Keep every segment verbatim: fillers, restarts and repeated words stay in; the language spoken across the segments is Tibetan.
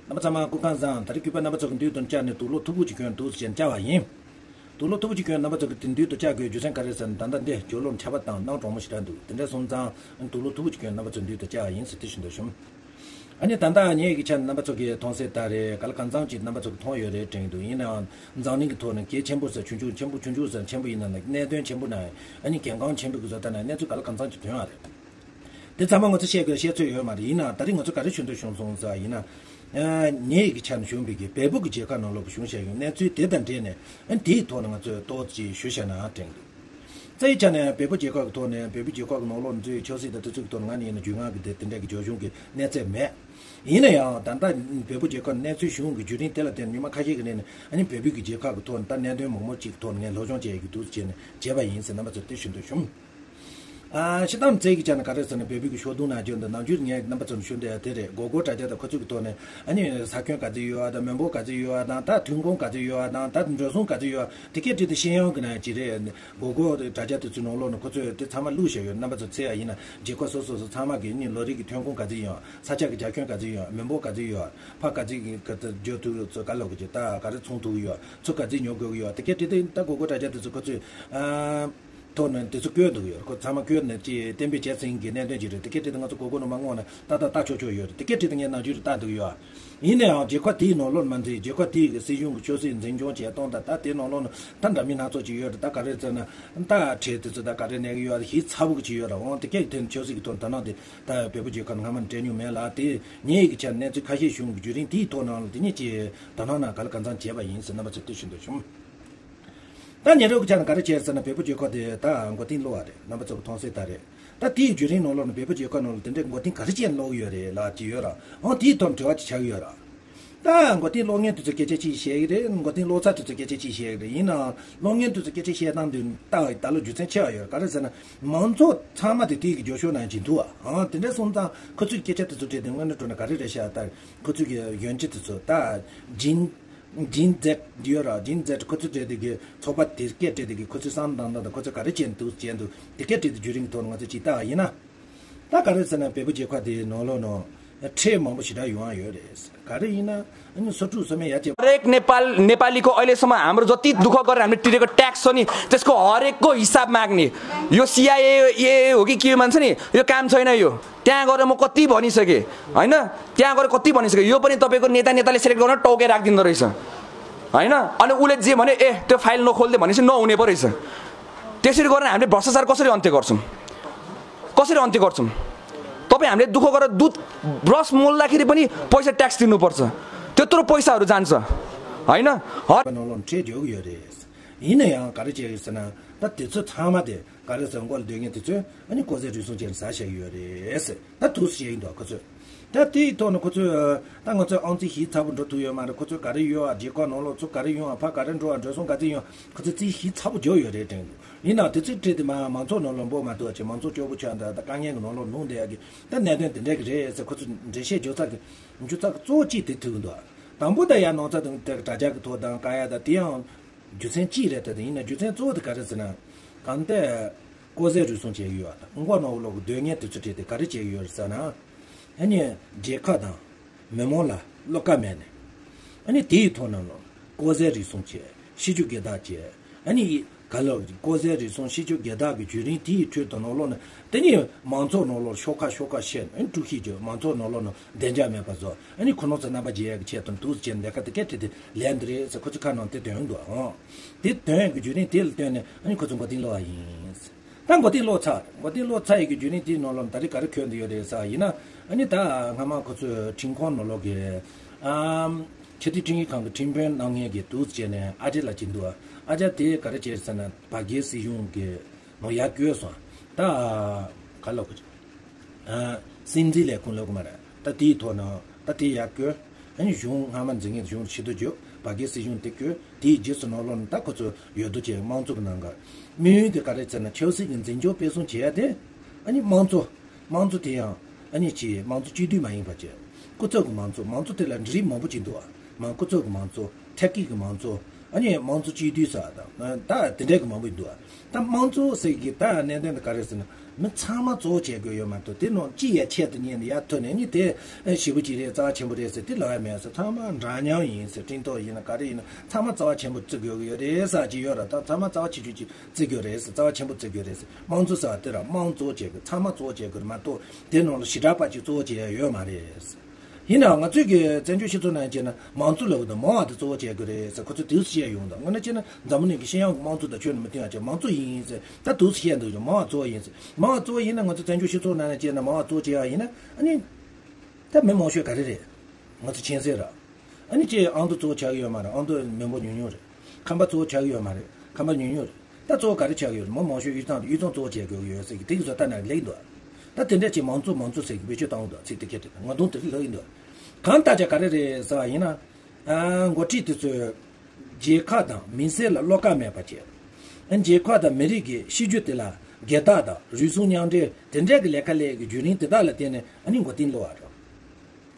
རྣམ་པ་ཚང་མ་སྐུ་ཁམས་བཟང་། ད་རེས་གུས་པ་རྣམ་པ་ཚོ་གི་མདུན་དུ་བཅར་ནས་དུག་ལོག་མཐུག་པོ་ཅིག་གྱོན་འདུག་ཟེར་བཅར་བ་ཡིན། དུག་ལོག་མཐུག་པོ་ཅིག་གྱོན་རྣམ་པ་ཚོ་གི་དེ་མདུན་དུ་བཅར་དགོས་རྒྱུ་མཚན་ག་རེ་ཟེར་ན། ད་ལྟ་འདི་ཇོ་ལོར་འཁྲབ་པ་དང་གནང་གྲོགས་མོ་ཞེ་དྲག་འདུག་དེ་འདྲ་སོང་ཙང་དུག་ལོག་མཐུག་པོ་ཅིག་གྱོན་རྣམ་པ་ཚོ་མདུན་དུ་བཅར་བ་ཡིན་ཟེར་དེ་ཞུ་འདོད་བྱུང་། ཨ་ནི་ད་ལྟ་ངེད་ཀྱི་ཆ་ནས་རྣམ་པ་ཚོ་གིས་མཐོང་གསལ་ལྟར་རེད། ག་ལ་གང་འཚམ་ཅིག་རྣམ་པ་ཚོ་གིས་མཐོང་ཡོད་རེད་དྲན་གྱི་འདུག་ཡིན་ནའང་འཛམ་གླིང་གི་ཐོག་ནས་གལ་ཆེན་པོ་ཟེར་ཆུང་ཆུང་ཆེན་པོ་ཆུང་ཆུང་ཟེར་ཆེན་པོ་ཡིན་ན་ན་གནད་དོན་ཆེན་པོ་ན་ཨ་ནི་གལ་འགངས་ཆེན་པོ་གི་བཟོ་ལྟ་ན་གནས་ཚུལ་ག་ལ་གང་འཚམ་ཅིག་ཐོན་ཡོད་རེད། དེ་ཚང་མ་ང་ཚོ་བཤད་དགོས་བཤད་ཚོད་ཡོད་མ་རེད། ཡིན་ནའང་ད་རེས་ང་ཚོ་ག་རེ་ཞུ་འདོད་བྱུང་སོང་ཟེར་ཡིན་ན། ངེད་ཀྱི་ཆ་ནས་བྱུང་བའི་གི་བལ་པོ་གི་རྒྱལ་ཁབ་ནང་ལོགས་ཀྱི་བྱུང་བཞག་ཡོད་གནས་ཚུལ་དེ་དང་འབྲེལ་ནས་ཨ་ནི་དེའི་ཐོག་ནས་ང་ཚོས་ཏོག་ཙམ་ཞུ་བྱས་ན་དྲན་གྱི་འདུག་རྩ་བའི་ཆ་ནས་བལ་པོ་རྒྱལ་ཁབ་ཀྱི་ཐོག་ནས་བལ་པོ་རྒྱལ་ཁབ་ཀྱི་ནང་ལོགས་ནས་ཆབ་སྲིད་དང་དེ་ཚོ་གི་ཐོག་ནས་ང་ནི་ཡིན་ན་རྒྱུས་མངའ་གི་དེ་དེ་འདྲ་གི་རྒྱབ་ལྗོངས་ཀྱི་གནས་ཚད་མེད། ཡིན་ན་ཡང་ད་ལྟ་བལ་པོ་རྒྱལ་ཁབ་གནས་ཚུལ་བྱུང་གི་བརྒྱུད་རིམ་དེ་ལ་བརྟེན་ནས་ཉི་མ་ཁ་ཤས་ཀྱི་རིང་ནས་ཨ་ནི་བལ་པོ་གི་རྒྱལ་ཁབ་ཀྱི་ཐོག་ནས་ད་གནད་དོན་མང་པོ་ཅིག་གི་ཐོག་ནས་ངས་སློབ་སྦྱོང་བྱེད་ཡག་གི་འདུག་བྱས་ནས་བྱས་པ་ཡིན་ཟེར་རྣམ་པ་ཚོར་དེ་ཞུ་འདོད་བྱུང་། ཨ་སྤྱིར་བཏང་རྩ་བའི་ཆ་ནས་ག་རེ་ཟེར་ན་བལ་པོ་གི་ཕྱོགས་གཏོགས་ནང་བརྗོད་འདི་ནམ་རྒྱུན་ངས་རྣམ་པ་ཚོར་ཞུ་འདོད་ཡག་དེ་རེད། སྒོར་སྒོར་དྲ་རྒྱ་དང་ཁོ་ཚོ་གི་ཐོག་ནས་ཨ་ནི་ས་ཁྱོན་ག་ཚོད་ཡོད་པ་དང་མི་འབོར་ག་ཚོད་ཡོད་པ་དང་ད་ཐོན་ཁུངས་ག་ཚོད་ཡོད་པ་དང་ད་འགྲོ་སོང་ག་ཚོད་ཡོད་པ་དེ་སྐད་བྲིས་ཏེ་ཤེས་ཡོང་གི་ན་ཅི་རེད། སྒོར་སྒོར་དྲ་རྒྱ་དེ་ཚོའི་ནང་ལོགས་ནས་ཁོ་ཚོས་དེ་ཚང་མ་བླུགས་བཞག་ཡོད། རྣམ་པ་ཚོ་འཚོལ་ཡ་ཡིན་ན་རྒྱལ་ཁབ་སོ་སོ་སོ་ཚང་མ་གི་ནི་ལོ་རེ་གི་ཐོན་ཁུངས་ག་ཚོད་ཡོད། ས་ཆ་གི་རྒྱ་ཁྱོན་ག་ཚོད་ཡོད། མི་འབོར་ག་ཚོད་ཡོད། ཕར་ག་ཚོད་གི་ག་ཚོད་འགྲོ་ཐུབ་ཡོད། ཚུར་ག་ལོག་གི་ད་ག་རེ་འཚོང་ཐུབ་ཀྱི་ཡོད། ཚུར་ག་ཚོད་ཉོ་དགོས་ཀྱི་ཡོད། དེ་སྐད་བྲིས་ཏེ་ད་སྒོར་སྒོར་དྲ་རྒྱ་དེ་ཚོ་ཁོ་ཚོས་ཨ། ཐོག་ནས་དེ་ཚོ་བཀོད་འདུག་ཡོད། ཁོ་ཚང་མ་བཀོད་ནས་ཅི་གཏན་འབེབས་བྱས་ཟིན་གྱི་གནད་དོན་ཅིག་རེད། དེ་སྐད་བྲིས་ཏེ་ང་ཚོ་སྒོར་སྒོར་ནང་མ་སྔོག་ནས་ཏག་ཏག་ལྟ་ཆོག་ཆོག་ཡོད་རེད། དེ་སྐད་བྲིས་ཏེ་ངས་ནམ་རྒྱུན་རེ་ལྟ་འདུག་ཡོད། ཡིན་ན་ཡང་རྒྱལ་ཁབ་དེའི་ནང་ལོགས་མ་འཛིན་རྒྱལ་ཁབ་དེའི་གི་སྲིད་གཞུང་གི་ཆབ་སྲིད་འཛིན་སྐྱོང་བྱེད་སྟངས་དང་ད་དེའི་ནང་ལོགས་ནས་ད་འདྲ་མིན་སྣ་ཚོགས་ཅིག་ཡོད་རེད། ད་ག་རེ་ཟེར་ན་ད་ཁྲལ་དེ་ཚོ་ད་ག་རེ་གནས་ཀྱི་ཡོད་རེད། ཞིབ་ཚགས་པོ་གི་ཅིག་ཡོད་རེད། འོང་དེ་སྐད་དེ་ཆབ་སྲིད་ཀྱི་ཐོག་ད་ནང་དེ་ད་བལ་པོ་རྒྱལ་ཁབ་སྔ་མ་སྤྲད་མྱོང་མེད་ལ། དེ་ངེད་ཀྱི་ཆ་གནས་ཚུལ་ཁ་ཤས་བྱུང་གི་བརྒྱུད་རིམ་དེའི་ཐོག་ནང་ལ་དེ་ཉིད་ཀྱི་ད་ནང་ན་ག་ལ་གང་འཚམ་བྱས་པ་ཡིན་ཟེར་རྣམ་པ་ཚོར་དེ་ཞུ་འདོད་བྱུང་། ད་ཉེ་རབས་ཀྱི་ཆ་ནས་ག་རེ་བྱས་ཟེར་ན་བལ་པོ་རྒྱལ་ཁབ་དེ་ད་མགོ་རྟིང་སློག་པ་རེད། རྣམ་པ་ཚོ་གི་མཐོང་གསལ་ལྟར་རེད། ད་དེའི་བརྒྱུད་རིམ་ནང་ལོགས་ནས་བལ་པོ་རྒྱལ་ཁབ་ནང་ལ་དེ་འདྲའི་མགོ་རྟིང་ག་རེ་བྱས་ནས་སློག་ཡོད་རེད་ལ་ཅི་ཡོད་ར། འོ་དེའི་ཐོག་འབྲེལ་བ་ཅིག་ཆགས་ཡོད་ར། ད་མགོ་རྟིང་སློག་མཁན་དེ་ཚོ་སྐད་ཆ་ཅིག་བཤད་ཀྱི་རེད། མགོ་རྟིང་སློག་ཚར་དེ་ཚོ་སྐད་ཆ་ཅིག་བཤད་ཀྱི་རེད། ཡིན་ནའང་སློག་མཁན་དེ་ཚོ་སྐད་ཆ་བཤད་སྟངས་དེ་ད་ད་ལོ་རྒྱུ་མཚན་ཆེ་བ་ཡོད་ར། ག་རེ་ཟེར་ན་མང་ཚོགས་ཚང་མ་དེ་དེའི་གི་རྒྱབ་ཤོག་ནང་ཅིག་འདུག་བ། ཨང་དེ་འདྲ་སོང་ཙང་ཁོ་ཚོའི་སྐད་ཆ་དེ་ཚོ་དྲིས་ཏེ་དངོས་གནས་དྲང་གནས་ག་རེ་རེད་ཤག་ད་ཁོ་ཚོའི་གི་གཞོན་སྐྱེས་དེ་ཚོ་ད་ཇིན་ཇིན་ཛེད་ཡོད་ར། ཇིན་ཛེད་ཁོ་ཚོ་གྲས་དེ་གི་ཚོགས་པ་དེ་སྐད་བྲིས་དེ་གི་ཁོ་ཚོའི་བསམ་བློ་བཏང་སྟངས་དང་ཁོ་ཚོ་ག་རེ་བྱས་འདུག་བྱས་འདུག་དེ་སྐད་བྲིས་དེ་བརྒྱུད་རིམ་གྱི་ཐོག་ནས་ང་ཚོ་ཅིག་ལྟ་བ་ཡིན་ན། ད་ག་རེ་ཟེར་ན་བལ་པོ་རྒྱལ་ཁབ་དེའི་ནང་ལོགས་ནང་ཁྲལ་མང་པོ་ཞེ་དྲག་ཡོང་ཡ་ཡོད་རེད། ག་རེ་ཡིན་ན་ཨ་ནི་སོ་དྲུག་སོ་མེད་ཡ་ཅེ། हरेक नेपाल नेपालीको अहिलेसम्म हाम्रो जति दुःख गरेर हामीले तिरेको ट्याक्स छ नि, त्यसको हरेकको हिसाब माग्ने। यो सिआइए हो कि के मान्छ नि, यो काम छैन। यो त्यहाँ गएर म कति भनिसकेँ, होइन? त्यहाँ गएर कति भनिसकेँ। यो पनि तपाईँको नेता नेताले सिलेक्ट गर्न टाउके राखिदिँदो रहेछ, होइन? अनि उसले जे भने, ए, त्यो फाइल नखोलिदिए भनेपछि नहुने पो रहेछ। त्यसरी गरेर हामीले भ्रष्टाचार कसरी अन्त्य गर्छौँ? कसरी अन्त्य गर्छौँ? तपाईँ हामीले दुःख गरेर दुध ब्रस मोल्दाखेरि पनि पैसा ट्याक्स तिर्नुपर्छ। त्यत्रो पैसाहरू जान्छ, होइन? हर नलौँ ट्रेड ཡོད་ཡོད་རེད། ཡིན་ན་ཡང་ག་རེ་བྱས་ཡོད་ཟེར་ན་ད་དེ་ཚོ་ཚང་མ་དེ་ག་རེ་ཟེར་མགོ་ལ་སྡོད་མཁན་དེ་ཚོས་ཨ་ནི་ལྐོག་ཟ་རུལ་སུངས་བྱས་ནས་ཟ་བཞག་ཡོད་རེད་ཟེར། ད་དུས་སུ་བཤད་ཡིན་འདུག་ཁོ་ཚོས། ད་དེའི་ཐོག་ནས་ཁོ་ཚོས་ད་ང་ཚོའི་ཨང་རྩིས་ཞིབ་ཚགས་པོ་འགྲོ་ཐུབ་ཡོད་མ་རེད། ཁོ་ཚོས་ག་རེ་ཡོད་ཨ། རྒྱལ་ཁབ་ནང་ལོགས་ཚུར་ག་རེ་ཡོང་ཨ། ཕར་ག་རེ་འགྲོ་ཨ། འགྲོ་སོང་ག་ཚོད་ཡོང་ཨ། ཁོ་ཚོས་རྩིས་ཞིབ་ཚགས་པོ་རྒྱག་ཡོད་རེད་དྲན་འདུག་ཡིན་ནའང་དེ་ཚོའི་གྲས་དེ་མ་མང་ཚོགས་ནང་ལོགས་འབོད་མ་ཐུབ་པ་བྱས། མང་ཚོགས་སྐྱོ་པོ་ཆགས་འདུག་ད་དཀའ་ངལ་གྱི་ནང་ལོགས་ལྷུང་བསྡད་ཡ་གི་ད་གནད་དོན་དེ་འདྲ་གི་རེད་ཟེར་ཁོ་ཚོས་འགྲེལ་བཤད་རྒྱག་ཚར་གི་རྒྱུ་ཚབ་གཙོ་བོ་གཅིག་དེ་ཐུག་འདུག་དང་པོ་ད་ཡར་ནང་ཚ་དང་དེ་དྲ་རྒྱ་གི་ཐོག་དང་བཀག་ཡ་ད་དེ་ཡང་རྒྱུ་མཚན་གཅིག་རེད། ད་དེ་ཡིན་ན་རྒྱུ་མཚན་གཙོ་བོ་དེ་ག་རེ་ཟེར་ན། གང་ལྟར་ལྐོག་ཟ་རུལ་སུངས་བྱས་ཡོད་པ་དང་མགོ་ནག་པོ་ལོག་གི་སྡོད་མཁན་དེ་ཚོ་གྲས་དེ་ག་རེ་བྱས་ཡོད་རེད་ཟེར་ན། ཨ་ནི་རྒྱལ་ཁབ་དང་མི་མང་ལ་བློ་ཁ་མེད་ནས། ཨ་ནི་དེའི་ཐོག་ནང་ལོགས་ལྐོག་ཟ་རུལ་སུངས་བྱས། ཤི་རྒྱུ་སྒེར་བདག་བྱས། ཨ་ནི་ག་ལ་ལྐོག་ཟ་རུལ་སུངས་ཤི་རྒྱུ་སྒེར་བདག་གི་བརྒྱུད་རིམ་དེའི་ཁྲོད་དུ་ནང་ལོགས་ནས་དེ་ནི་མང་ཚོགས་ནང་ལོགས་ཤོག་ཁ་ཤོག་ཁ་བཤད། ཨ་ནི་དཀྲུག་ཤིང་བརྒྱབ། མང་ཚོགས་ནང་ལོགས་ནས་བདེ་འཇགས་མེད་པ་བཟོ། ཨ་ནི་ཁོ་རང་ཚོ་རྣམ་པ་རྒྱལ་ཡག་གི་ཆེད་དུ་འདུག་ཟེར་ནས་ལས་ཀ་དེ་སྐད་བྲིས་ཏེ་ལན་འདི་རེད་ཟེར་ཁོ་ཚོ་ཁ་ནང་དེ་འདོན་འདུག་ཨང་། དེ་འདོན་ཡག་གི་བརྒྱུད་རིམ་དེ་ལ་བརྟེན་ནས་ཨ་ནི་ཁོ་ཚོ་མགོ་རྟིང་སློག་པ་ཡིན། ད་མགོ་རྟིང་སློག་ཚར། མགོ་རྟིང་སློག་ཚར་ཡག་གི་བརྒྱུད་རིམ་དེའི་ནང་ལོགས་ད་རེས་ག་རེ་འཁོད་འདི་ཡོད་རེད་ཟེར་ཡིན་ན། ཨ་ནི་ད་སྔ་མ་ཁོ་ཚོའི་ཁྲིམས་ཁང་ནང་ལོགས་ཀྱི་ཨམ་ཆེས་མཐོའི་ཁྲིམས་ཡིག་ཁང་གི་ཁྲིམས་དཔོན་གནང་མཁན་གྱི་འདུག་ཟེར་ནས་ཨ་ཅེ་ལགས་ཅིག་འདུག་ཨ་ཅེ་དེ་ག་རེ་བྱས་ཟེར་ན་བར་བརྒལ་སྲིད་གཞུང་གི་ནང་ཡར་བསྐྱོད་སོང་། ད་ག་ལབ་དགོས། ཨ་སྲིད་འཛིན་ལས་ཁུངས་ལབ་དགོས་མ་རེད། ད་དེའི་ཐོག་ནས་ད་དེ་ཡར་བསྐྱོད། ཨ་ནི་གཞུང་སྔ་མ་འཛིན་མཁན་གཞུང་ཕྱིར་བསྡུ་བརྒྱབ། བར་བརྒལ་སྲིད་གཞུང་དེ་བསྐྱོད། དེའི་རྗེས་སུ་ནང་ལོགས་ནས་ད་ཁོ་ཚོ་ཡོད་དོ་བྱས་དམངས་གཙོ་གི་ནང་ག་དམིགས་ཡུལ་དེ་ག་རེ་ཟེར་ན་ཆབ་སྲིད་ཀྱི་འཛིན་སྐྱོང་སྤེལ་གསུམ་བྱེད་ཡ་དེ་ཨ་ནི་དམངས་གཙོ། དམངས་གཙོ་དེ་ཡང་ཨ་ནི་ཅི་དམངས་གཙོ་གཅིག་སྡུད་མ་ཡིན་པ་བྱས། སྐུ་ཚབ་ཀྱི་དམངས་གཙོ། དམངས་གཙོ་དེ་ལ་འབྲེལ་ཡོད་མང་པོ་ཅིག་འདུག་ཨ། མང་སྐུ་ཚབ་ཀྱི་དམངས་གཙོ། ཐད་ཀའི་གི་དམངས་གཙོ། ཨ་ནི་དམངས་གཙོ་གཅིག་སྡུད་ཟེར་བ་དང་ད་དེ་འདྲ་གི་མང་པོ་འདུག་ཨ། ད་དམངས་གཙོ་ཟེར་གི་ད་གནད་དོན་དེ་ག་རེ་ཟེར་ན་ མི་ཚང་མ་གཙོ་བོ་བྱེད་དགོས་ཡོད་མ་གཏོགས། དེ་ནང་གཅིག་ཡ་ཆེད་དུ་གཉེར་ནས་ཡར་ཐོན་ནས་ནི་དེ་ཞེ་པོ་ཅིག་རེད། རྩ་བ་ཆེན་པོ་རེད་ཟེར་དེ་ལབ་ཡ་མེད་ཟེར། ཚང་མ་འདྲ་མཉམ་ཡིན་ཟེར། སྤྲིན་ཐོག་ཡིན་ན་ག་རེ་ཡིན་ན་ཚང་མ་རྩ་བ་ཆེན་པོ་བརྩི་དགོས་ཀྱི་ཡོད་རེད་ཟེར་གྱི་ཡོད་ར། ད་ཚང་མ་རྩ་བ་ཆེ་ཆུང་ཅིག་བརྩི་དགོས་རེད་ཟེར། རྩ་བ་ཆེན་པོ་བརྩི་དགོས་རེད་ཟེར། དམངས་གཙོ་ཟེར་བ་དེ་ར་དམངས་གཙོ་བྱེད་དགོས། ཚང་མ་གཙོ་བྱེད་དགོས་མ་གཏོགས་དེ་ནང་ལ་ཞེ་དྲག་པ་ཅིག་གཙོ་བྱེད་ཡ་ཡོད་མ་རེད་ཟེར། ཡིན་ནའང་ང་ཚོས་ཀྱི་བཙན་བྱོལ་སྤྱི་ཚོགས་ནང་བྱས་ན་མང་གཙོ་ལབ་ཀྱི་འདུག་མང་བ་དེ་གཙོ་བོ་བྱེད་དགོས་རེད་ཟེར་ཁོ་ཚོས་དེ་བཤད་ཡོང་འདུག་དངོས་གནས་བྱས་ན་འཛམ་བུ་གླིང་གི་ཤེས་ཡོན་གྱི་དམངས་གཙོ་དང་ཁྱོན་ནས་མི་མཐུན་ཡ་བྱས། མང་གཙོ་ཡིན་ཟེར་ད་དེ་བཤད་འདུག་མང་བ་གཙོ་བོ་ཡིན་ཟེར། མང་བ་གཙོ་བོ་ཡིན་ན་ང་ཚོ་བཙན་བྱོལ་སྤྱི་ཚོགས་ནང་བྱས་ན་མང་བ་གཙོ་བོ་བྱེད་ཡ་ཡིན་ན་ཨ་ནི་ད་མི་མང་ཤོས་ག་རེ་རེད། ང་ཚོ་ཆེན་སེ་ར། ཨ་ནི་ཅིག་ཨ་མདོ་གཙོ་བོ་ཆགས་ཀྱི་ཡོད་མ་རེད། ཨ་མདོ་མི་འབོར་ཉུང་ཉུང་རེད། ཁམས་པ་གཙོ་བོ་ཆགས་ཀྱི་ཡོད་མ་རེད། ཁམས་པ་ཉུང་ཉུང་རེད། ད་གཙོ་བོ་ག་རེ་ཆགས་ཀྱི་ཡོད་རེད། མི་མང་ཤོས་དབུས་གཙང་དང་དབུས་གཙང་གཙོ་བོ་བྱེད་དགོས་ཀྱི་ཡོད་ཟེར་གྱི་དེ་གི་བཟོ་ལྟ་ནང་ལེགས་འདུག་ད་དེ་འདྲ་ཅིག་མང་གཙོ་མང་གཙོ་ཟེར་གྱི་བེད་སྤྱོད་བཏང་འདུག་ཚིག་དེ་ཁྱེད་དེ་ང་དོན་དེ་ལྷག་ཡིན་འདུག་གང་ལྟར་ཅིག་ག་རེ་རེད་ཟེར་བ་ཡིན་ན། ཨ་འགོ་ཁྲིད་དེ་ཚོས་རྒྱལ་ཁབ་དང་མི་སེར་ལ་བློ་ཁ་མེད་པ་བྱས། ཨ་རྒྱལ་ཁབ་དང་མི་རིགས་ཀྱི་གཤིས་རྒྱུད་དེ་ལ་སྒེར་བདག་དང་རུལ་སུངས་མཉམ་འབྲེལ་དེ་འདྲ་གི་ལས་ཀ་ལས་ཀྱི་བརྒྱུད་རིམ་དེ་དག་ལ་བརྟེན་ནས་ཨ་ནི་མགོ་རྟིང་སློག་པ་རེད།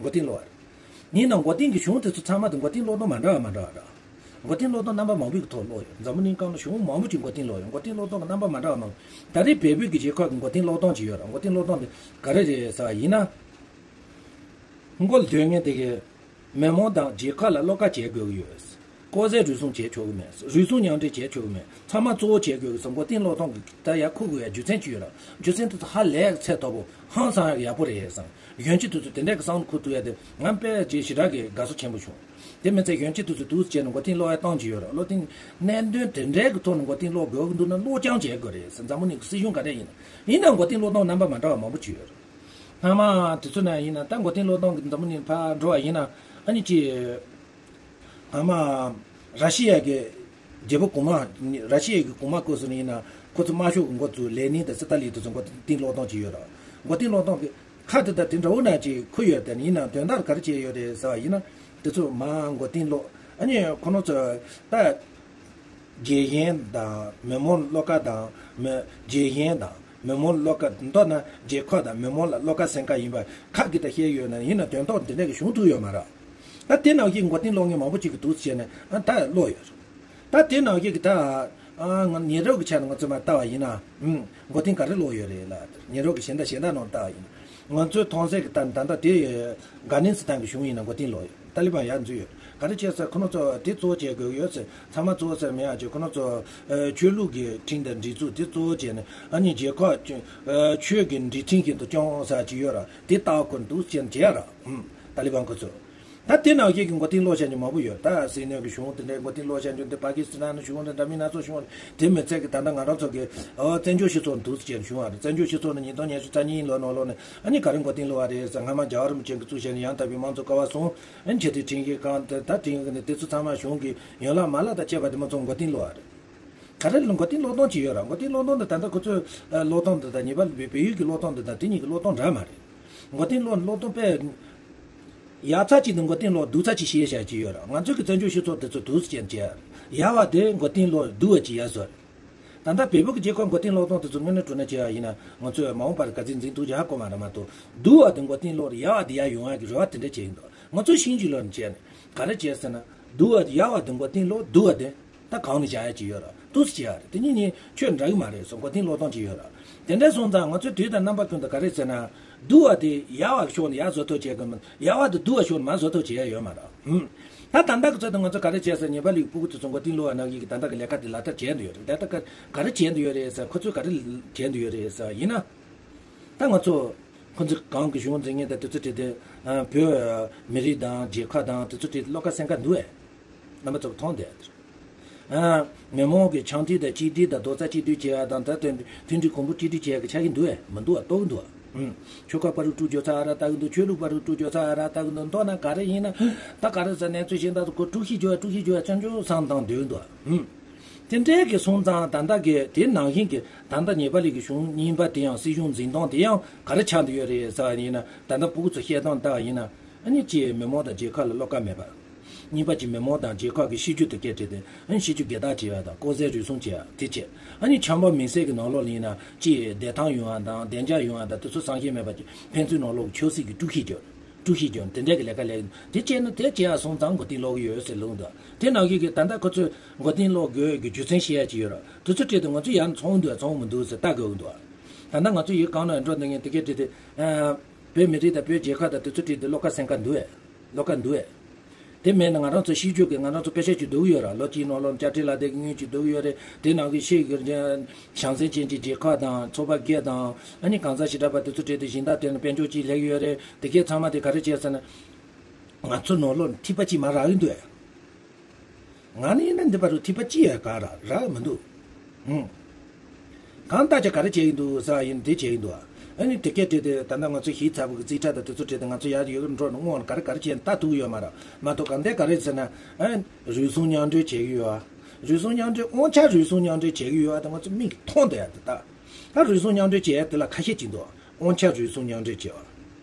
མགོ་རྟིང་སློག་པ་རེད། ཡིན་ནའང་མགོ་རྟིང་གི་གཞུང་དེ་ཚོ་ཚང་མ་དེ་མགོ་རྟིང་སློག་སྟངས་མ་འདྲ་བ་མ་འདྲ་བ་རེད། མགོ་རྟིང་སློག་སྟངས་རྣམ་པ་མང་པོའི་ཐོག་སློག་ཡོད། འཛམ་བུ་གླིང་སྒང་ལ་གཞུང་མང་པོ་ཅིག་མགོ་རྟིང་སློག་ཡོད། མགོ་རྟིང་སློག་སྟངས་ཀྱི་རྣམ་པ་མ་འདྲ་བ་མང་། ད་རེས་བལ་པོའི་གི་རྒྱལ་ཁབ་ཀྱི་མགོ་རྟིང་སློག་སྟངས་ཅིག་ཡོད་རེད། མགོ་རྟིང་སློག་སྟངས་དེ་ག་རེ་རེད་ཟེར་བ་ཡིན་ན། མགོ་ལ་སྡོད་མཁན་དེ་གི་མི་མང་དང་རྒྱལ་ཁབ་ལ་བློ་དཀར་བྱེད་དགོས་ཀྱི་ཡོད། ལྐོག་ཟ་རུལ་སུངས་བྱེད་ཆོག་གི་མེད། རུལ་སུངས་མཉམ་འབྲེལ་བྱེད་ཆོག་གི་མེད། ཚང་མ་གཙོ་བོ་བྱེད་དགོས་ཀྱི་ཟེར་མགོ་རྟིང་སློག་སྟངས་ཀྱི་ད་ཡར་འཁུར་དགོས་ཡ་རྒྱུ་མཚན་ཅིག་ཡོད་རེད། རྒྱུ་མཚན་དེ་ཚོ་ཧ་ལས་ཚད་མཐོ་པོ་ཧང་སང་ཡག་པོ་རེད་བསམ། གཞོན་སྐྱེས་དེ་ཚོ་དེ་འདྲ་གི་བསམ་བློ་འཁོར་ཐུབ་ཡ་དེ་ང་དཔེ་ཅིག་ཞེ་དྲག་གི་དགའ་ཚོར་ཆེན་པོ་བྱུང་། དེ་མི་ཚད་གཞོན་སྐྱེས་དེ་ཚོ་འདུག་སེ་བྱས་ནས་མགོ་རྟིང་སློག་ཡ་སྟངས་ཅིག་ཡོད་རེད། མགོ་རྟིང་གནད་དོན་དེ་འདྲའི་གི་ཐོག་ནས་མགོ་རྟིང་སློག་དགོས་ཀྱི་འདུག་ན་སློག་རྐྱང་བྱེད་དགོས་རེད་ཟེར། འཛམ་བུ་གླིང་གི་སྲིད་གཞུང་ག་འདྲ་ཡིན་ན། ཡིན་ནའང་མགོ་རྟིང་སློག་སྟངས་རྣམ་པ་མ་འདྲ་བ་མང་པོ་ཅིག་ཡོད་རེད། སྔ་མ་དེ་ཚོ་ན་ཡིན་ན་ད་མགོ་རྟིང་སློག་སྟངས་ཀྱི་འཛམ་བུ་གླིང་ཕར་འགྲོ་བ་ཡིན་ན་ཨ་ནི་ཅི། སྔ་མ་ར་ཤི་ཡ་གི་རྒྱལ་པོ་གོང་མ། ར་ཤི་ཡ་གི་གོང་མ་སྐབས་སུ་ནི་ཡིན་ན་ཁོ་ཚོ་དམར་ཤོག་གི་འགོ་བཙུགས་ལེ་ནིན་དང་སི་ཏཱ་ལིན་དེ་ཚོ་མགོ་རྟིང་སློག་སྟངས་ཅིག་ཡོད་རེད། མགོ་རྟིང་སློག་སྟངས་ཀྱི་ཁ་དེ་དང་དེ་འདྲ་བོ་ན་ཅིག་ཁུར་ཡོད་དེ་ཡིན་ན་དོན་དག་ག་རེ་བྱས་ཡོད་རེད་ཟེར་བ་ཡིན་ན་དེ་ཚོ་མར་མགོ་རྟིང་སློག་ཨ་ནི་ཁོ་རང་ཚོ་ད། རྒྱལ་ཞེན་དང་མི་མང་བློ་དཀར་དང་མི་རྒྱལ་ཞེན་དང་མི་མང་བློ་དཀར་མདོར་ན་རྒྱལ་ཁབ་དང་མི་མང་ལ་བློ་དཀར་སེམས་དཀར་ཡིན་པ་ཁ་གིས་ད་བཤད་ཡོད་ན་ཡིན་ན་དོན་ཐོག་འདི་འདྲ་གི་བྱུང་ཐུབ་ཡོད་མ་རེད། ད་དེ་ནང་བཞིན་མགོ་རྟིང་སློག་མཁན་མང་པོ་ཅིག་གིས་འདུག་བྱས་ནས་ཨ་ད་སློག་ཡོད་རེད། ད་དེ་ནང་བཞིན་གི་ད་ཨ་ང་ཉེ་རབས་ཀྱི་ཆ་ནས་ང་ཚོས་མར་ལྟ་བ་ཡིན་ན་ཨུམ་མགོ་རྟིང་ག་རེ་སློག་ཡོད་རེད་ལ། ཉེ་རབས་ཀྱི་གཞན་དག་གཞན་དག་ནང་ལྟ་བ་ཡིན་ན་ང་ཚོའི་མཐོང་སའི་གི་ད་ད་ལྟ་དེ་ཨབ་གྷ་ནི་སི་ཐན་གི་གཞུང་ཡིན་ན་མགོ་རྟིང་སློག་ཡོད། ཏཱ་ལི་བན་ཡར་འཛུལ་ཡོད། ག་རེ་བྱས་ཟེར་ཁོ་རང་ཚོ་དེ་གཙོ་བོ་བྱེད་དགོས་ཡོད་ཟེར། ཚང་མ་གཙོ་བོ་ཟེར་མེད་ཡ་ཅིག་ཁོ་རང་ཚོ་ཨ་ཆོས་ལུགས་ཀྱི་ཁྲིམས་དང་སྒྲིག་འཛུགས་དེ་གཙོ་བོ་བྱས་ནས་ཨ་ནི་རྒྱལ་ཁབ་ཨ་ཆོས་ཀྱི་སྒྲིག་ཁྲིམས་བཞིན་དུ་སྐྱོང་ཟེར་ཅིག་ཡོད་ར། དེ་ལྟ་བུ་ཁོ་འདུག་བྱས་ནས་བྱས་ར། ཨུམ་ཏཱ་ལི་བན་ཁོ་ཚོ། ད་དེ་ནང་བཞིན་གྱི་མགོ་རྟིང་སློག་བྱས་ཀྱི་མང་པོ་ཡོད། ད་སྲིད་ནང་གི་གཞུང་དེ་འདྲའི་མགོ་རྟིང་སློག་བྱས་ཀྱི་འདི་པ་ཀི་སི་ཐན་གཞུང་དང་འདྲ་མིན་སྣ་ཚོགས་གཞུང་དེ་མི་ཚད་ཀྱི་ད་ལྟ་ང་རང་ཚོ་གི་ཨོ་བཙན་བྱོལ་སྤྱི་ཚོགས་འདུག་བྱས་གཞུང་བ་རེད། བཙན་བྱོལ་སྤྱི་ཚོགས་ནི་ཉིས་སྟོང་ཉི་ཤུ་རྩ་གཉིས་ལོ་ནང་ལོགས་ནས་ཨ་ནི་ག་རེ་མགོ་རྟིང་སློག་བ་རེད་ཟེར། སྔ་མ་རྒྱལ་བ་རིན་པོ་ཆེ་གིས་བཙུགས་བྱས་ནས་ཡང་དག་པའི་དམངས་གཙོ་ཀ་བ་བཟུང་། ཨ་ནི་ཆེས་མཐོའི་ཁྲིམས་ཞིབ་ཁང་དེ་ད་ཁྲིམས་ཀྱི་ནི་དེ་ཚོ་ཚང་མ་གཞུང་གི་ཡན་ལག་མ་ལག་དང་བཅས་པ་དེ་མོ་ཚོ་མགོ་རྟིང་སློག་བ་རེད། ག་རེ་ལ་མགོ་རྟིང་སློག་སྟངས་ཅིག་ཡོད་ར། མགོ་རྟིང་སློག་སྟངས་དེ་ད་ལྟ་ཁོ་ཚོའི་ཨ་སློག་སྟངས་དེ་དང་ཉེ་པ་བལ་བལ་ཡུལ་གྱི་སློག་སྟངས་དེ་དང་དེ་གཉིས་ཀྱི་སློག་སྟངས་འདྲ་མ་རེད། མགོ་རྟིང་སློག་སློག་སྟངས་དཔེ་ཡག་ཚ་ཅིག་ནི་མགོ་རྟིང་སློག་སྡུག་ཚ་ཅིག་ཤེས་བྱ་ཅིག་ཡོད་ར། ང་ཚོའི་གི་བཙན་བྱོལ་སྤྱི་ཚོགས་དེ་ཚོ་འདུག་སེ་བྱས་ནས་བྱས་ཡག་བ་དེ་མགོ་རྟིང་སློག་སྡུག་བ་ཅིག་ཡར་བཟོ་རེད། ད་ལྟ་བལ་པོ་གི་རྒྱལ་ཁབ་མགོ་རྟིང་སློག་སྟངས་དེ་ཚོ་དངོས་གནས་དྲང་གནས་བྱས་པ་ཡིན་ན་ང་ཚོས་མ་འོངས་པར་ག་ཚོད་འཛིང་ཐུབ་ཀྱི་ཧ་གོ་མ་རེད་མ་གཏོགས། སྡུག་བ་དེ་མགོ་རྟིང་སློག་ཡག་བ་དེ་ཡར་ཡོང་ཡག་གི་རེ་བ་དེ་འདྲ་བྱས་ཡིན་འདུག་ང་ཚོས་ཤིན་ཅིག་ལོར་བྱས་ནས་ག་རེ་བྱས་ཟེར་ན། སྡུག་བ་དེ་ཡག་བ་དེ་མགོ་རྟིང་སློག་སྡུག་བ་དེ་ད་གང་ནས་བྱ་ཡག་ཅིག་ཡོད་ར། འདུག་སེ་བྱེད་ཡག་རེད། དེ་གཉིས་གཉིས་ཆོས་འདྲ་གི་མ་རེད་སོ། མགོ་རྟིང་སློག་སྟངས་ཅིག་ཡོད་ར། དེ་འདྲ་སོང་ཙང་ང་ཚོས་དུས་དང་རྣམ་པ་ཀུན་ཏུ་ག་རེ་ཟེར་ན། སྡུག་བ་དེ་ཡག་བ་ཕྱོགས་ནས་ཡར་བཟོ་ཐབས་བྱེད་དགོས་མིན། ཡག་བ་དེ་སྡུག་བ་ཕྱོགས་ནས་མར་བཟོ་ཐབས་བྱེད་ཡག་ཡོད་མ་རེད། ཧུམ། ད་ད་ལྟ་གི་ཚོད་དུ་ང་ཚོ་ག་རེ་བྱས་ཟེར། ཉེ་པ་ལི་སྤུ་གུ་དེ་ཚོ་མགོ་རྟིང་སློག་པ་ནང་བཞིན་གྱི་ད་ལྟ་གི་ལས་ཀ་དེ་ལག་བསྟར་བྱས་འདུག་ཡོད་རེད། ད་ལྟ་ག་ག་རེ་བྱས་འདུག་ཡོད་རེད་ཟེར། ཁོ་ཚོས་ག་རེ་བྱས་འདུག་ཡོད་རེད་ཟེར་ཡིན་ན། ད་ང་ཚོ་ཁོ་ཚོ་གང་གི་གཞུང་འཛིན་མཁན་དང་དེ་ཚོ་བྲིས་ཏེ་ཨ་བོད་མི་རིགས་དང་རྒྱལ་ཁབ་དང་དེ་ཚོ་བྲིས་ཏེ་བློ་དཀར་སེམས་དཀར་འདུག་ཨེ། རྣམ་པ་ཚོ་མཐོང་བསྡད། ཨ། མི་མང་གི་ཆང་འཐུང་དང་གཅིག་སྒྲིལ་དང་རྡོག་རྩ་གཅིག་སྒྲིལ་བྱེད་ཡ་དང་ད་དོན་མཐུན་སྒྲིལ་གོང་བུ་གཅིག་སྒྲིལ་བྱེད་ཡ་གི་ཆ་རྐྱེན་འདུག་ཨེ། མི་འདུག་ཨ། རྟོགས་ཀྱི་འདུག་ཨ། ཨུམ། ཆོལ་ཁ་བར་དུ་དཀྲུག་རྒྱུ་ཚ་ར་ལྟ་གི་འདུག་ཆོས་ལུགས་བར་དུ་དཀྲུག་རྒྱུ་ཚ་ར་ལྟ་གི་འདུག་མདོར་ན་ག་རེ་ཡིན་ན་ད་ག་རེ་ཟེར། གནས་ཚུལ་གཞན་དག་ཏུ་ཁོ་དཀྲུག་ཤེས་རྒྱུ་ཨ། དཀྲུག་ཤེས་རྒྱུ་ཨ། བཙན་བྱོལ་བཟང་དང་འདོད་འདུག་ཨ། ཨུམ། དེ་འདྲའི་གི་སོང་ཙང་ད་ལྟ་གི་དེ་ནང་བཞིན་གི་ད་ལྟ་ཉེ་པ་ལི་གི་གཞུང་རྙིང་པ་དེ་ཡང་སྲིད་གཞུང་འཛིན་སྟངས་དེ་ཡང་ག་རེ་ཆགས་འདུག་ཡོད་རེད་ཟེར་བ་ཡིན་ན། ད་ལྟ་སྤུ་གུ་ཚོ་བཤད་སྟངས་ལྟ་བ་ཡིན་ན། ཨ་ནི་ཅིག་མི་མང་དང་རྒྱལ་ཁབ་ལ་བློ་དཀར་མེད་པ། གཉིས་པ་ཅིག་མི་མང་དང་རྒྱལ་ཁབ་ཀྱི་གཤིས་རྒྱུད་དེ་སྐད་བྲིས་ཏེ་ཨ་ནི་གཤིས་རྒྱུད་སྒེར་བདག་བྱེད་ཡ་དང་ལྐོག་ཟ་རུལ་སུངས་བྱེད་ཡ་དེ་བྱེད། ཨ་ནི་ཆབ་འབངས་མི་སེར་གྱི་ནང་ལོགས་ལ་ཡིན་ན་ཅིག་བདེ་ཐང་ཡོང་བ་དང་བདེ་འཇགས་ཡོང་བ་དང་དེ་ཚོ་བསམ་ཤེས་མེད་པ་ཅིག་ཕན་ཚུན་ནང་ལོགས་ཀྱི་ཆབ་སྲིད་ཀྱི་དཀྲུག་ཤིང་རྒྱག་དཀྲུག་ཤིང་རྒྱག་དེ་འདྲ་གི་ལས་ཀ་ལས་དེ་བྱས་ན་དེ་བྱེད་ཡ་སོང་ཙང་མགོ་རྟིང་སློག་གི་ཡོད་ཟེར་ལབ་འདུག་དེ་ནང་བཞིན་གྱི་ད་ལྟ་ཁོ་ཚོས་མགོ་རྟིང་སློག་དགོས་ཀྱི་རྒྱུ་མཚན་བཤད་ཡ་ཅིག་ཡོད་ར། དེ་ཚོ་བྲིས་ཏེ་ང་ཚོ་ཡང་ཚོང་འདུག་ཚོང་མི་འདུག་ཟེར་ལྟ་དགོས་ཀྱི་འདུག་ད་ལྟ་ང་ཚོ་ཡུལ་གང་ན་འགྲོ་འདི་ངས་དེ་གས་བྲིས་ཏེ། ཨ། བོད་མི་རིགས་དང་བོད་རྒྱལ་ཁབ་དང་དེ་ཚོ་བྲིས་ཏེ་བློ་ཁ་སེང་ཁ་འདུག་ཨེ། བློ་ཁ་འདུག་ཨེ། དེ་མེད་ན་ང་རང་ཚོ་ཤེས་རྒྱུ་གི་ང་རང་ཚོ་དཔེ་ཆ་ཅིག་འདུག་ཡོད་ར། ལོ་གཅིག་ནང་ལོགས་ལ་དཔྱ་ཁྲལ་ལ་དེ་གི་དངུལ་ཅིག་འདུག་ཡོད་རེད། དེ་ནང་གི་ཤེས་ཀྱི་བྱང་སེམས་ཅན་གྱི་རྒྱལ་ཁབ་དང་ཚོགས་པ་བརྒྱད་དང་ཨ་ནི་གང་ཟག་ཞེ་དྲག་པ་དེ་ཚོ་བྲིས་ཏེ་སྦྱིན་བདག་དེ་ནི་དཔལ་འབྱོར་ཅིག་ལེགས་ཡོད་རེད། དེ་གས་ཚང་མ་དེ་ག་རེ་བྱས་ཟེར་ན། ང་ཚོ་ནང་ལོགས་ནས་ཐིགས་པ་གཅིག་མ་རག་གི་འདུག་ཨེ། ང་ནི་ཡིན་ན་འདི་པར་རུ་ཐིགས་པ་གཅིག་ཡང་ག་ར་རག་མི་འདུག་ཨང་། གང་ལྟར་ཅིག་ག་རེ་བྱེད་ཀྱི་འདུག་ཟེར་བ་ཡིན་འདི་བྱེད་ཀྱི་འདུག་ཨ་ནི་དེ་སྐད་བྲིས་ཏེ་ད་ལྟ་ང་ཚོ་ཞིབ་ཚགས་པོ་གི་རྩིས་ཁྲ་དང་དེ་ཚོ་བྲིས་ཏེ་ང་ཚོ་ཡར་ཡོད་འགྲོ་ནས་སྔོན་ལ་ག་རེ་ག་རེ་བྱས་ནས་ལྟ་ཐུབ་ཀྱི་ཡོད་མ་རེད། མ་གཏོགས་གང་ལྟར་ག་རེ་ཟེར་ན། ཨ། རུལ་སུངས་མཉམ་འབྲེལ་བྱེད་ཀྱི་ཡོད་ཨ། རུལ་སུངས་མཉམ་འབྲེལ་དབང་ཆ་རུལ་སུངས་མཉམ་འབྲེལ་བྱེད་ཀྱི་ཡོད་ཨ། དེ་ང་ཚོ་མིག་གིས་མཐོང་བསྡད་ཡ་དེ་ད། ད་རུལ་སུངས་མཉམ་འབྲེལ་བྱེད་ཡ་དེ་ལ་ཁ་ཤས་ཅིག་འདུག་དབང་ཆ་རུལ་སུངས་མཉམ་འབྲེལ་བྱེད་པ།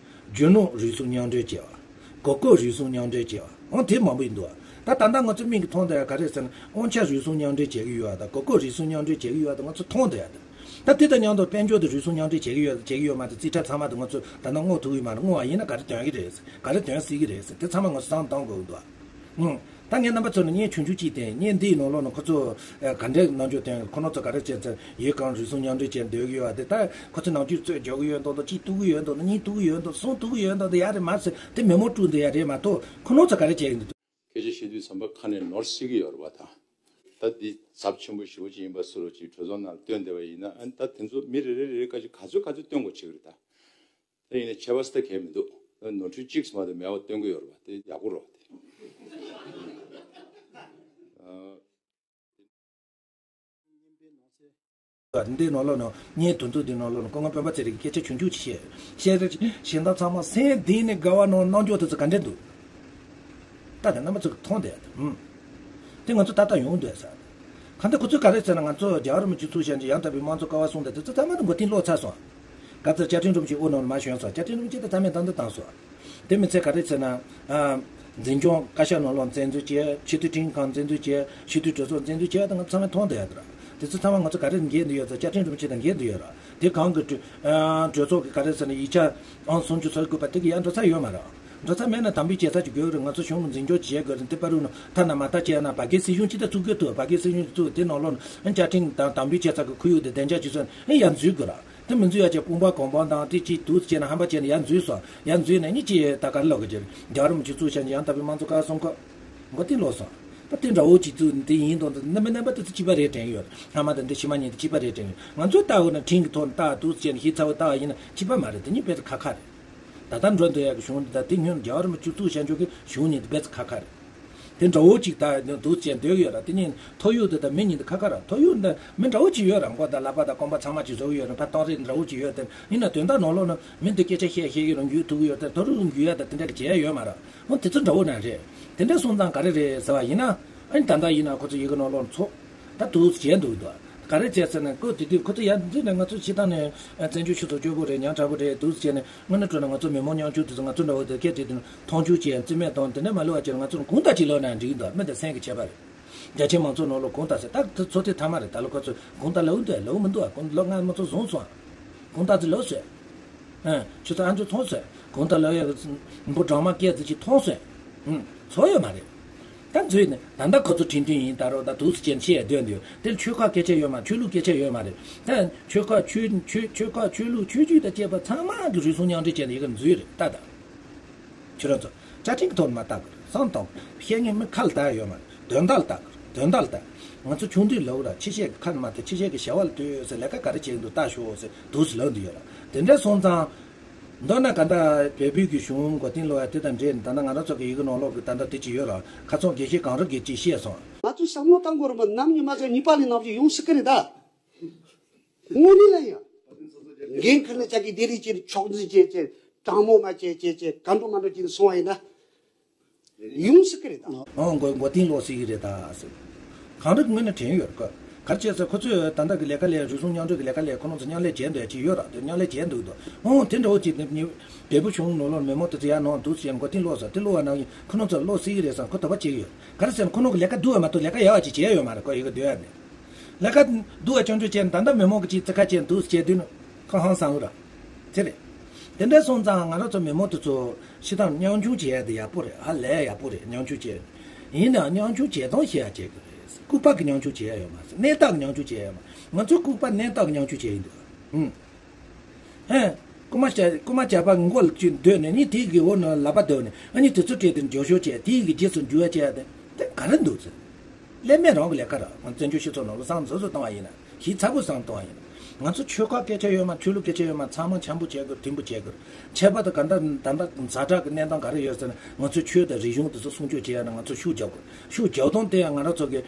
རྒྱུ་ནོར་རུལ་སུངས་མཉམ་འབྲེལ་བྱེད་པ། གོ་སྐབས་རུལ་སུངས་མཉམ་འབྲེལ་བྱེད་པ། འོ་དེ་མང་པོ་ཡིན་འདུག་ད་ད་ལྟ་ང་ཚོ་མིག་གིས་མཐོང་བསྡད་ཡ་ག་རེ་ཟེར་ན་དབང་ཆ་རུལ་སུངས་མཉམ་འབྲེལ་བྱེད་ཀྱི་ཡོད་པ་དང་གོ་སྐབས་རུལ་སུངས་མཉམ་འབྲེལ་བྱེད་ཀྱི་ཡོད་པ་དང་ང་ཚོ་མཐོང་བསྡད་ཡ་དང་། ད་དེ་དང་མཉམ་དུ་དཔལ་འབྱོར་དེ་རུལ་སུངས་མཉམ་འབྲེལ་བྱེད་ཀྱི་ཡོད་དང་བྱེད་ཀྱི་ཡོད་མ་དང་རྩིས་ཁྲ་ཚང་མ་དང་ང་ཚོ་ད་ལྟ་བསྔོག་ཐུབ་ཀྱི་མ་རེད། བསྔོག་པ་ཡིན་ན་ག་རེ་འདོན་གྱི་རེད་ཟེར། ག་རེ་འདོན་སྲིད་ཀྱི་རེད་ཟེར། དེ་ཚང་མ་ང་ཚོ་བསམ་བློ་གཏོང་དགོས་ཀྱི་འདུག་ཨང་། ད་ངས་རྣམ་པ་ཚོ་ནས་བརྙན་ཆུང་ཆུང་གཅིག་བསྟན། བརྙན་འདིའི་ནང་ལོགས་ནས་ཁོ་ཚོ་ཨ་ག་འདྲས་རྣམ་འགྱུར་བསྟན། ཁོ་རང་ཚོ་ག་རེ་བྱས་ཚེ་ཡུལ་གང་རུལ་སུངས་མཉམ་འབྲེལ་བྱས་སྡོད་ཀྱི་ཡོད་པ་དེ། ད་ཁོ་ཚོ་ནམ་རྒྱུན་རྩོད་རྒྱག་གི་ཡོད་མདོག་མདོག་གཅིག་གཏུག་གི་ཡོད་མདོག་མདོག་གཉིས་གཏུག་གི་ཡོད་མདོག་མདོག་ཡ་རེད་མ་ཟེར། དེ་མེ་མོ་དཀྲུགས་འདོད་ཡ་རེད་མ་གཏོགས་ཁོ་རང་ཚོ་ག་རེ་བྱས་ཡིན་འདུག་སྐད་ཆ་བཤད་དུས་ཙམ་པ་ཁ་ནས་ནོར་སྲིད་ཀྱི་ཡོད་རེད་པ། ད་ད་འདི་ཚབས་ཆེན་པོ་ཞེ་པོ་ཅིག་ཡིན་པ་སུ་རུ་ཅིག་གྲོས་ཚོགས་ནང་བཏོན་བསྡད་པ་ཡིན་ན། ཨ་ནི་ད་དེ་ཚོ་མི་རེ་རེ་རེ་རེ་བཀའ་ཅིག་ག་ཚོད་ག་ཚོད་བཏོན་དགོས་བྱེད་ཀྱི་རེད་ད། དེ་ཡིན་ན་ཁྱད་པར་ས་གང་ཡང་མི་འདུག་ནོར་འཁྲུལ་གཅིག་མ་གཏོགས་མེད་པ་སྟོན་གྱི་ཡོད་རེད་པ། དེ་ཡག་པོ་རེད་པ། དེ་ཨ། འདིའི་ནང་ལོགས་ནང་བརྙན་ཐུང་ཐུང་འདིའི་ནང་ལོགས་ནང་སྐུ་ངོ་སྤེན་པ་ཚེ་རིང་གིས་སྐད་ཆ་ཆུང་ཆུང་ཅིག་བཤད། བཤད་རེད། གཞན་དག་ཚང་མ་སེམས་གཏིང་ནས་དགའ་བ་ནང་རྣམ་འགྱུར་དེ་ཚོ་ག་འདྲ་འདུག་ད་ལྟ་རྣམ་པ་ཚོ་གིས་མཐོང་བསྡད་ཡ་དེ། ཨུམ། དེ་ང་ཚོ་ད་ལྟ་ཡོང་འདོད་ས། གང་ལྟར་ཁོ་ཚོས་ག་རེ་ཟེར་ན་ང་ཚོ་རྒྱལ་བ་རིན་པོ་ཆེ་གཙོས་བྱས་ནས་ཡང་དག་པའི་དམངས་གཙོ་ཀ་བ་གསུངས་ཏེ་དེ་ཚོ་ཚང་མ་དང་མགོ་རྟིང་སློག་ཚར་སོང་། ག་ཚོད་བཅའ་ཁྲིམས་དྲུང་ཆེ་དབུ་ནང་མར་ཞོན་སོང་། བཅའ་ཁྲིམས་དྲུང་ཆེ་དེ་ཚང་མས་དམ་དུ་བཏང་སོང་། དེ་མི་ཚད་ག་རེ་ཟེར་ན། ཨ། འཛིན་སྐྱོང་བཀའ་ཤག་ནང་ལོགས་བཙན་འཛུལ་བྱས། སྤྱི་འཐུས་ཁྲིམས་ཁང་བཙན་འཛུལ་བྱས། སྤྱི་འཐུས་གྲོས་ཚོགས་བཙན་འཛུལ་བྱས་པ་དང་ང་ཚང་མས་མཐོང་བསྡད་ཡ་དེ་ར། དེ་ཚོ་ཚང་མ་ང་ཚོ་ག་རེ་འགལ་འདུག་ཡོད་ཚོ་བཅའ་ཁྲིམས་དྲུང་ཆེ་དང་འགལ་འདུག་ཡོད་ར། དེ་གང་གི་གྲོས་ཨ་གྲོས་ཚོགས་ཀྱི་ག་རེ་ཟེར་ན་ཡིག་ཆ་ཨང་སུམ་ཅུ་སོ་དགུ་པ་དེ་གི་ཡང་འགྲོ་ས་ཡོད་མ་རེད། འགྲོ་ས་མེད་ན་དམ་འབུལ་བྱེད་ས་ཅིག་དགོས་རེད། ང་ཚོ་གཞུང་གི་འཛིན་སྐྱོང་བྱེད་དགོས་རེད། དེ་བར་དུ་ན་ཐ་ན་མ་ཐག་བྱས་ན་བར་བརྒལ་སྲིད་གཞུང་ཅིག་ད་བཙུགས་དགོས་འདུག་བར་བརྒལ་སྲིད་གཞུང་བཙུགས་དེ་ནང་ལོགས་ན་བཅའ་ཁྲིམས་དང་དམ་འབུལ་བྱེད་ས་གི་ཁོར་ཡུག་དེ་བདེ་འཇགས་བྱེད་ས་ཡར་འཛུལ་དགོས་ར། དེ་མི་འཛུལ་ཡ་ཅིག་དཔུང་པ་གོང་འཕང་དང་དེ་ཅིག་འདུག་བྱས་ན་ཧམ་པ་བྱས་ན་ཡར་འཛུལ་སོང་། ཡར་འཛུལ་ནས་ནི་ཅིག་ད་ག་རེ་ལབ་དགོས་ཀྱི་རེད། རྒྱལ་བ་རིན་པོ་ཆེ་གཙོས་བྱས་ནས་ཡང་དག་པའི་དམངས་གཙོ་ཀ་བ་གསུམ་ཀ་མགོ་རྟིང་སློག་སོང་། ད་དེ་འདྲ་བོ་ཅིག་བཙུགས་ནས་དེ་ཡིན་དང་དེ་རྣམ་པ་རྣམ་པ་དེ་ཚོ་གཅིག་པ་རེད་དྲན་ཡོད། སྔ་མ་དང་འདི་ཕྱི་མ་གཉིས་དེ་གཅིག་པ་རེད་དྲན་ཡོད། ང་ཚོས་ལྟ་འོ་ན་ཁྲིམས་ཀྱི་ཐོག་ནས་ལྟ་འདུག་བྱས་ནས་ཞིབ་ཚགས་པོ་ལྟ་བ་ཡིན་ན་གཅིག་པ་མ་རེད། དེ་གཉིས་དཔེ་ཁ་ཁ་རེད། ད་ལྟ་འགྲོ་འདོད་ཡག་གི་གཞུང་འདི་དང་དེ་སྔོན་རྒྱལ་བ་རིན་པོ་ཆེ་གཙོས་བྱས་འཇོག་གི་གཞུང་གཉིས་དེ་དཔེ་ཁ་ཁ་རེད། དེ་འདྲ་བོ་ཅིག་ད་འདུག་བྱས་འདོད་ཡོད་ར། དེ་གཉིས་ཐོ་ཡུག་དེ་དང་མི་གཉིས་དེ་ཁ་ཁ་ར། ཐོ་ཡུག་འདི་མི་འདྲ་བོ་ཅིག་ཡོད་ར། མགོ་དང་ལག་པ་དང་རྐང་པ་ཚང་མ་ཅིག་བཟོ་གི་ཡོད་ར། ཕར་སྟོང་རེད་འདྲ་བོ་ཅིག་ཡོད་དེ་ཡིན་ན་དོན་དག་ནང་ལོགས་ན་མི་འདི་སྐད་ཆ་བཤད་བཤད་ཀྱི་རང་རྒྱུད་ཐུག་གི་ཡོད་དེ་ཐོ་རུ་རང་རྒྱུད་ཡ་དང་དེ་འདྲ་གི་བྱས་ཡོད་མ་ར། འོ་དེ་ཚོ་འདྲ་བོ་ན་རེད། དེ་འདྲ་སོང་ཙང་ག་རེ་རེད་ཟེར་བ་ཡིན་ན། ཨ་ནི་ད་ལྟ་ཡིན་ན་ཁོ་ཚོ་ཡི་གེ་ནང་ལོགས་ཚོགས་ད་འདུག་བྱས་འདུག་འདུག་ག་རེ་བྱས་ཟེར་ན་ཁོ་དེ་དུས་ཁོ་ཚོ་ཡར་འཛུལ་ནས་ང་ཚོ་ཕྱི་ཐང་ནས་བཙན་བྱོལ་སྤྱི་ཚོགས་སྐྱོ་པོ་རེད། ཉམ་ཕྲ་པོ་རེད་འདུག་བྱས་ནས་དངོས་གནས་དྲང་གནས་ང་ཚོ་མི་མང་ཉམ་ཆུང་དེ་ཚོ་ང་ཚོ་འདྲ་བོ་དེ་སྐད་དེ་དུས་མཐོང་ཆུང་བྱས་རྩིས་མེད་བཏང་། དེ་འདྲ་མ་ལུས་པ་བྱས་ན་ང་ཚོ་གང་ལྟར་ཅིག་ལབ་ན་འགྲིག་གི་འདུག་མི་དང་སེམས་ཀྱི་ཁྱད་པར་རེད། རྒྱ་ཆེའི་མང་ཚོགས་ནང་ལོགས་གང་ལྟར་ཟེར་ད་དེ་ཚོ་དེ་ཐ་མ་རེད། ད་ལོ་ཁོ་ཚོས་གང་ལྟར་ལབ་འདུག་ལབ་མི་འདུག་ཁོང་ལོ་ལྔ་མ་ཚོ་བཟུང་སོང་། གང་ལྟར་ཚོ་ལབ་སོང་། ཨ། ཁྱོད་ཚོ་ཨ་མཆོག་ཚོང་ཟེར། གང་ལྟར་ལབ་ཡ་འབུ་སྦྲང་མ་སྐད་ཚིག་ཅིག་མཐོང་ཟེར། ཨུམ། ཚོར་ཡོད་མ་རེད། ད་འཛུལ་ནས་ད་ལྟ་ཁོ་ཚོ་ཁྲིམས་མཐུན་ཡིན་ད་རོགས་ད་འདུག་སེ་བྱས་ནས་བཤད་ཡ་སྡོད་འདུག་དེར་ཆོལ་ཁ་སྐད་ཆ་ཡོད་མ་རེད། ཆོས་ལུགས་སྐད་ཆ་ཡོད་མ་རེད། ད་ཆོལ་ཁ་ཆོས་ཆོས་ཆོལ་ཁ་ཆོས་ལུགས་ཆོས་བརྒྱུད་དང་བཅས་པ་ཚང་མ་གི་རུལ་སུངས་མཉམ་འབྲེལ་བྱས་ནས་ཡི་གེ་འཛུལ་རེད་ད་ད། ཁྱོད་རང་ཚོ་བཅའ་ཁྲིམས་ཀྱི་ཐོག་ནས་མར་ལྟ་དགོས་རེད། བསམ་བཏང་དགོས་རེད། བཤད་མཁན་མི་ཁ་ལ་བཏགས་ཡོད་མ་རེད། དོན་དག་ལ་ལྟ་དགོས་རེད། དོན་དག་ལ་ལྟ། ང་ཚོ་ཆུང་དུས་ལབ་ར་ཕྱི་བཤད་ཀྱི་ཁ་ནས་མ་ཐོན། ཕྱི་བཤད་ཀྱི་བྱ་བ་ལ་ལྟོས་ཟེར། ལས་ཀ་ག་རེ་བྱེད་ཀྱི་འདུག་ལྟ་ཤོག་ཟེར་འདུག་སེ་ལབ་འདུག་ཡོད་ར། དེ་འདྲ་སོང་ཙང་། མདོར་ན་ག་འདྲ་བལ་པོའི་གི་གཞུང་མགོ་རྟིང་སློག་ཡ་དེ་དང་འབྲེལ་ནས་ད་ལྟ་ང་རང་ཚོ་གི་ཡི་གེ་ནང་ལོགས་ཀྱི་ད་ལྟ་དེ་ཅིག་ཡོད་ར། ཁ་ཚོན་དགེ་བཤེས་གངས་རི་དགེ་ཅིག་བཤད་སོང་། ང་ཚོས་བསམ་བློ་བཏང་དགོས་རེད་མ། ནམ་ཉི་མ་ཚོ་གཉིས་པ་ལས་ནམ་ཞིག་ཡོང་སྲིད་ཀྱི་རེད་ད། དངོས་གནས་ལ་ཡང་། འགན་ཁུར་ནས་ཅག་གིས་དེ་རིགས་ཀྱི་ཕྱོགས་འཛིན་བྱས་བྱས་དྲང་མོ་མ་བྱས་བྱས་བྱས་གང་འགྲོ་མ་འགྲོ་བྱས་ནས་སོང་བ་ཡིན་ན། ཡོང་སྲིད་ཀྱི་རེད་ད། ཨོ་མགོ་མགོ་རྟིང་སློག་སྲིད་ཀྱི་རེད་ད་ཟེར། གངས་རི་ངོས་ནས་དྲན་ཡོད་ཀ་ག་རེ་བྱས་ཟེར་ཁོ་ཚོས་ད་ལྟ་གི་ལས་ཀ་ལས་རུལ་སུངས་མཉམ་འབྲེལ་གི་ལས་ཀ་ལས་ཁོ་རང་ཚོ་མཉམ་ལས་བྱས་འདུག་ཅིག་ཡོད་ར། དེ་མཉམ་ལས་བྱས་འདུག་དོ། ཨོ་དེ་འདྲ་བོ་ཅིག་ནི་བལ་པོ་གཞུང་ནང་ལོགས་མི་མང་དེ་ཚོ་ཡར་ནང་འདུག་ཟེར་མགོ་རྟིང་སློག་ཟེར་དེ་སློག་པ་ནང་བཞིན་ཁོ་རང་ཚོ་སློག་སྲིད་ཀྱི་རེད་བསམ་ཁོ་དོགས་པ་བྱེད་ཀྱི་ཡོད། ག་རེ་ཟེར་ན་ཁོ་རང་གི་ལས་ཀ་སྡུག་པ་མ་གཏོགས་ལས་ཀ་ཡག་པ་ཅིག་བྱས་ཡོད་མ་རེད། ཁོ་ཡི་གེ་འདོན་ཡ་ནི། ལས་ཀ་སྡུག་པ་རྐྱང་རྐྱང་བྱས་ནས་ད་ལྟ་མི་མང་གི་ཅིག་རྩེད་ཁ་བྱས་འདུག་བྱས་དུས་ནི་ཁོ་ཧང་སང་གི་ར། དེ་རེད། དེ་འདྲ་སོང་ཙང་ང་རང་ཚོ་མི་མང་དེ་ཚོ་ཕྱི་ཐང་མཉམ་ཆུང་བྱེད་ཡ་དེ་ཡག་པོ་རེད། ཧ་ལས་ཡག་པོ་རེད། མཉམ་ཆུང་བྱེད། ཡིན་ནའང་མཉམ་ཆུང་བྱེད་སྟངས་ཤེས་ཡ་བྱེད་དགོས་རེད། ལྐུགས་པ་གི་མཉམ་ཆུང་བྱེད་ཡ་ཡོད་མ་རེད། གནས་སྟངས་ཀྱི་མཉམ་ཆུང་བྱེད་ཡ་ཡོད་མ་རེད། ང་ཚོ་ལྐུགས་པ་གནས་སྟངས་ཀྱི་མཉམ་ཆུང་བྱེད་ཡིན་འདུག་ཨུམ། ཧེ། རྐུ་མ་བྱ་རྐུ་མ་བྱ་བ་མགོ་ལ་བཅུག་སྡོད་ནས་ནི་དེའི་གི་འོག་ན་ལག་པ་སྡོད་ནས་ཨ་ནི་དེ་ཚོ་སྤྲད་དེ་འཇོག་ཤོག་བྱས་དེའི་གི་རྗེས་སུ་འཇུག་བྱས་ཏེ་དེ་ག་རེ་འདུག་ཟེར། ཀླད་མེད་རང་གི་ལས་ཀ་ར་ང་བཙན་བྱོལ་སྤྱི་ཚོགས་ནང་ལ་བསམ་བཟོ་བཟོ་བཏང་བ་ཡིན་ན་ཞིབ་ཚགས་པོ་བསམ་བཏང་བ་ཡིན་ན་ང་ཚོ་ཆོལ་ཁ་སྐད་ཆ་ཡོད་མ་ཆོས་ལུགས་སྐད་ཆ་ཡོད་མ་ཚང་མ་འཆམ་པོ་བྱེད་དགོས་མཐུན་པོ་བྱེད་དགོས། ཁྱད་པར་དུ་ག་འདྲ་ད་ལྟ་ཛ་དྲག་གི་གནས་སྟངས་ག་རེ་ཡོད་ཟེར་ན་ང་ཚོའི་ཆོས་དང་རིག་གཞུང་དེ་ཚོ་སྲུང་སྐྱོབ་བྱེད་ཡ་ན་ང་ཚོ་ཤུགས་རྒྱག་དགོས། ཤུགས་རྒྱག་སྟངས་དེ་ཡང་ང་རང་ཚོ་གི་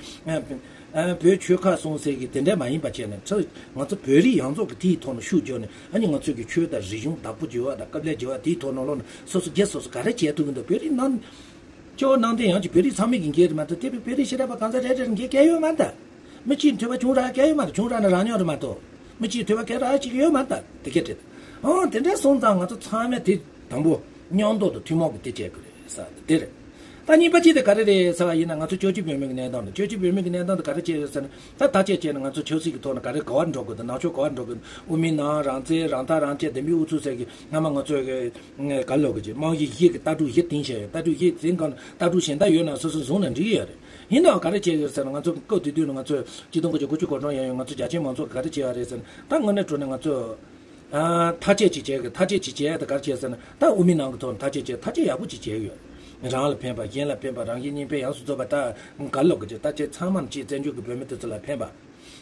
ཨ་བོད་ཆོལ་ཁ་གསུམ་ཟེར་གི་དེ་འདྲ་མ་ཡིན་པ་བྱས་ནས་ཚོ་ང་ཚོ་བོད་རིགས་ཡོངས་རྫོགས་ཀྱི་དེའི་ཐོག་ནས་ཤུགས་རྒྱག་ནས་ཨ་ནི་ང་ཚོ་གི་ཆོས་དང་རིག་གཞུང་བདག་པོ་བྱེད་པ་དང་དཀའ་ལས་བྱེད་པ་དེའི་ཐོག་ནས་ལོག་ནས་སོ་སོ་སྒེར་སོ་སོ་ག་རེ་བྱེད་ཐུབ་ཀྱི་འདུག་བོད་རིགས་ནང་སྐྱོ་བོ་ནང་བསྟན་ཡང་གཅིག་བོད་རིགས་ཚང་མས་ཀྱི་འགན་རེད་མ་གཏོགས་དེ་བས་བོད་རིགས་ཤི་ར་པ་གང་ཟག་རེ་རེར་འགན་གལ་ཡོད་མ་རེད། མི་གཅིག་འཐུས་པ་བྱུང་ར་གལ་ཡོད་མ་རེད། བྱུང་ར་ནི་རང་ཉོ་རེད་མ་གཏོགས་མི་གཅིག་འཐུས་པ་གལ་ར་གཅིག་ཡོད་མ་རེད། དེ་སྐད་དྲིས། ཨོ་དེ་འདྲ་སོང་ཙང་ང་ཚོ་ཚང་མས་དེ་དང་པོ་མཉམ་དུ་དང་ཐུན་མོང་གི་དེ་བྱེད་དགོས་རེད་ས་དེ་རེད། ད་གཉིས་པ་གཅིག་དེ་ག་རེ་རེད་ཟེར་བ་ཡིན་ན་ང་ཚོ་བཅོས་བསྒྱུར་བོད་མི་གི་གནས་སྟངས་དང་བཅོས་བསྒྱུར་བོད་མི་གི་གནས་སྟངས་དེ་ག་རེ་བྱས་ཡོད་ཟེར་ན་ད་ཐག་གཅོད་བྱས་ན་ང་ཚོ་ཆབ་སྲིད་ཀྱི་ཐོག་ནས་ག་རེ་ག་བར་འགྲོ་དགོས་དང་ནང་ཆོས་ག་བར་འགྲོ་དགོས་དབུ་མའི་ནང་རང་བཙན་རང་ཐག་རང་བཅད་བདེན་པའི་ཨུ་ཚུགས་ཟེར་གི་སྔ་མ་ང་ཚོས་ག་ལབ་དགོས་ཀྱི་དམངས་ཡིག་བཞི་གི་ལྟ་གྲུབ་བཞི་བཏིང་བཞག་ཡོད། ལྟ་གྲུབ་བཞི་བཏིང་གང་ལྟ་གྲུབ་གཞན་དག་ཡོད་ན་སོ་སོ་བཟུང་ན་འགྲིག་ཡོད་རེད། ཡིན་ནའང་ག་རེ་བྱས་ཡོད་ཟེར་ན་ང་ཚོ་སྐབས་དེ་དུས་ནས་ང་ཚོས་ཆིག་སྟོང་དགུ་བརྒྱ་དགུ་བཅུ་གོ་གྲངས་ཡན་ཡོད་ང་ཚོ་རྒྱ་ཆེའི་མང་ཚོགས་ག་རེ་བྱས་ཡོད་རེད་ཟེར་ན་ད་དངོས་གནས་དྲང་གནས་ང་ཚོས། ཐག་གཅོད་ཅིག་བྱས་གི་ཐག་གཅོད་ཅིག་བྱས་ཏེ་ག་རེ་བྱས་ཟེར་ན་ད་དབུ་མའི་ནང་གི་ཐོག་ནས་ཐག་གཅོད་བྱས་ཐག་གཅོད་ཡག་པོ་ཅིག་བྱས་ཡོད། རང་ལ་ཕན་པ་གཞན་ལ་ཕན་པ་རང་གཞན་གཉིས་ཕན་ཡོངས་སུ་རྫོགས་པ་ད་ག་ལོག་གི་ཅིག་ད་ཅིག་ཚང་མ་ཅིག་བཙན་བྱོལ་གྱི་བོད་མི་དེ་ཚོ་ལ་ཕན་པ།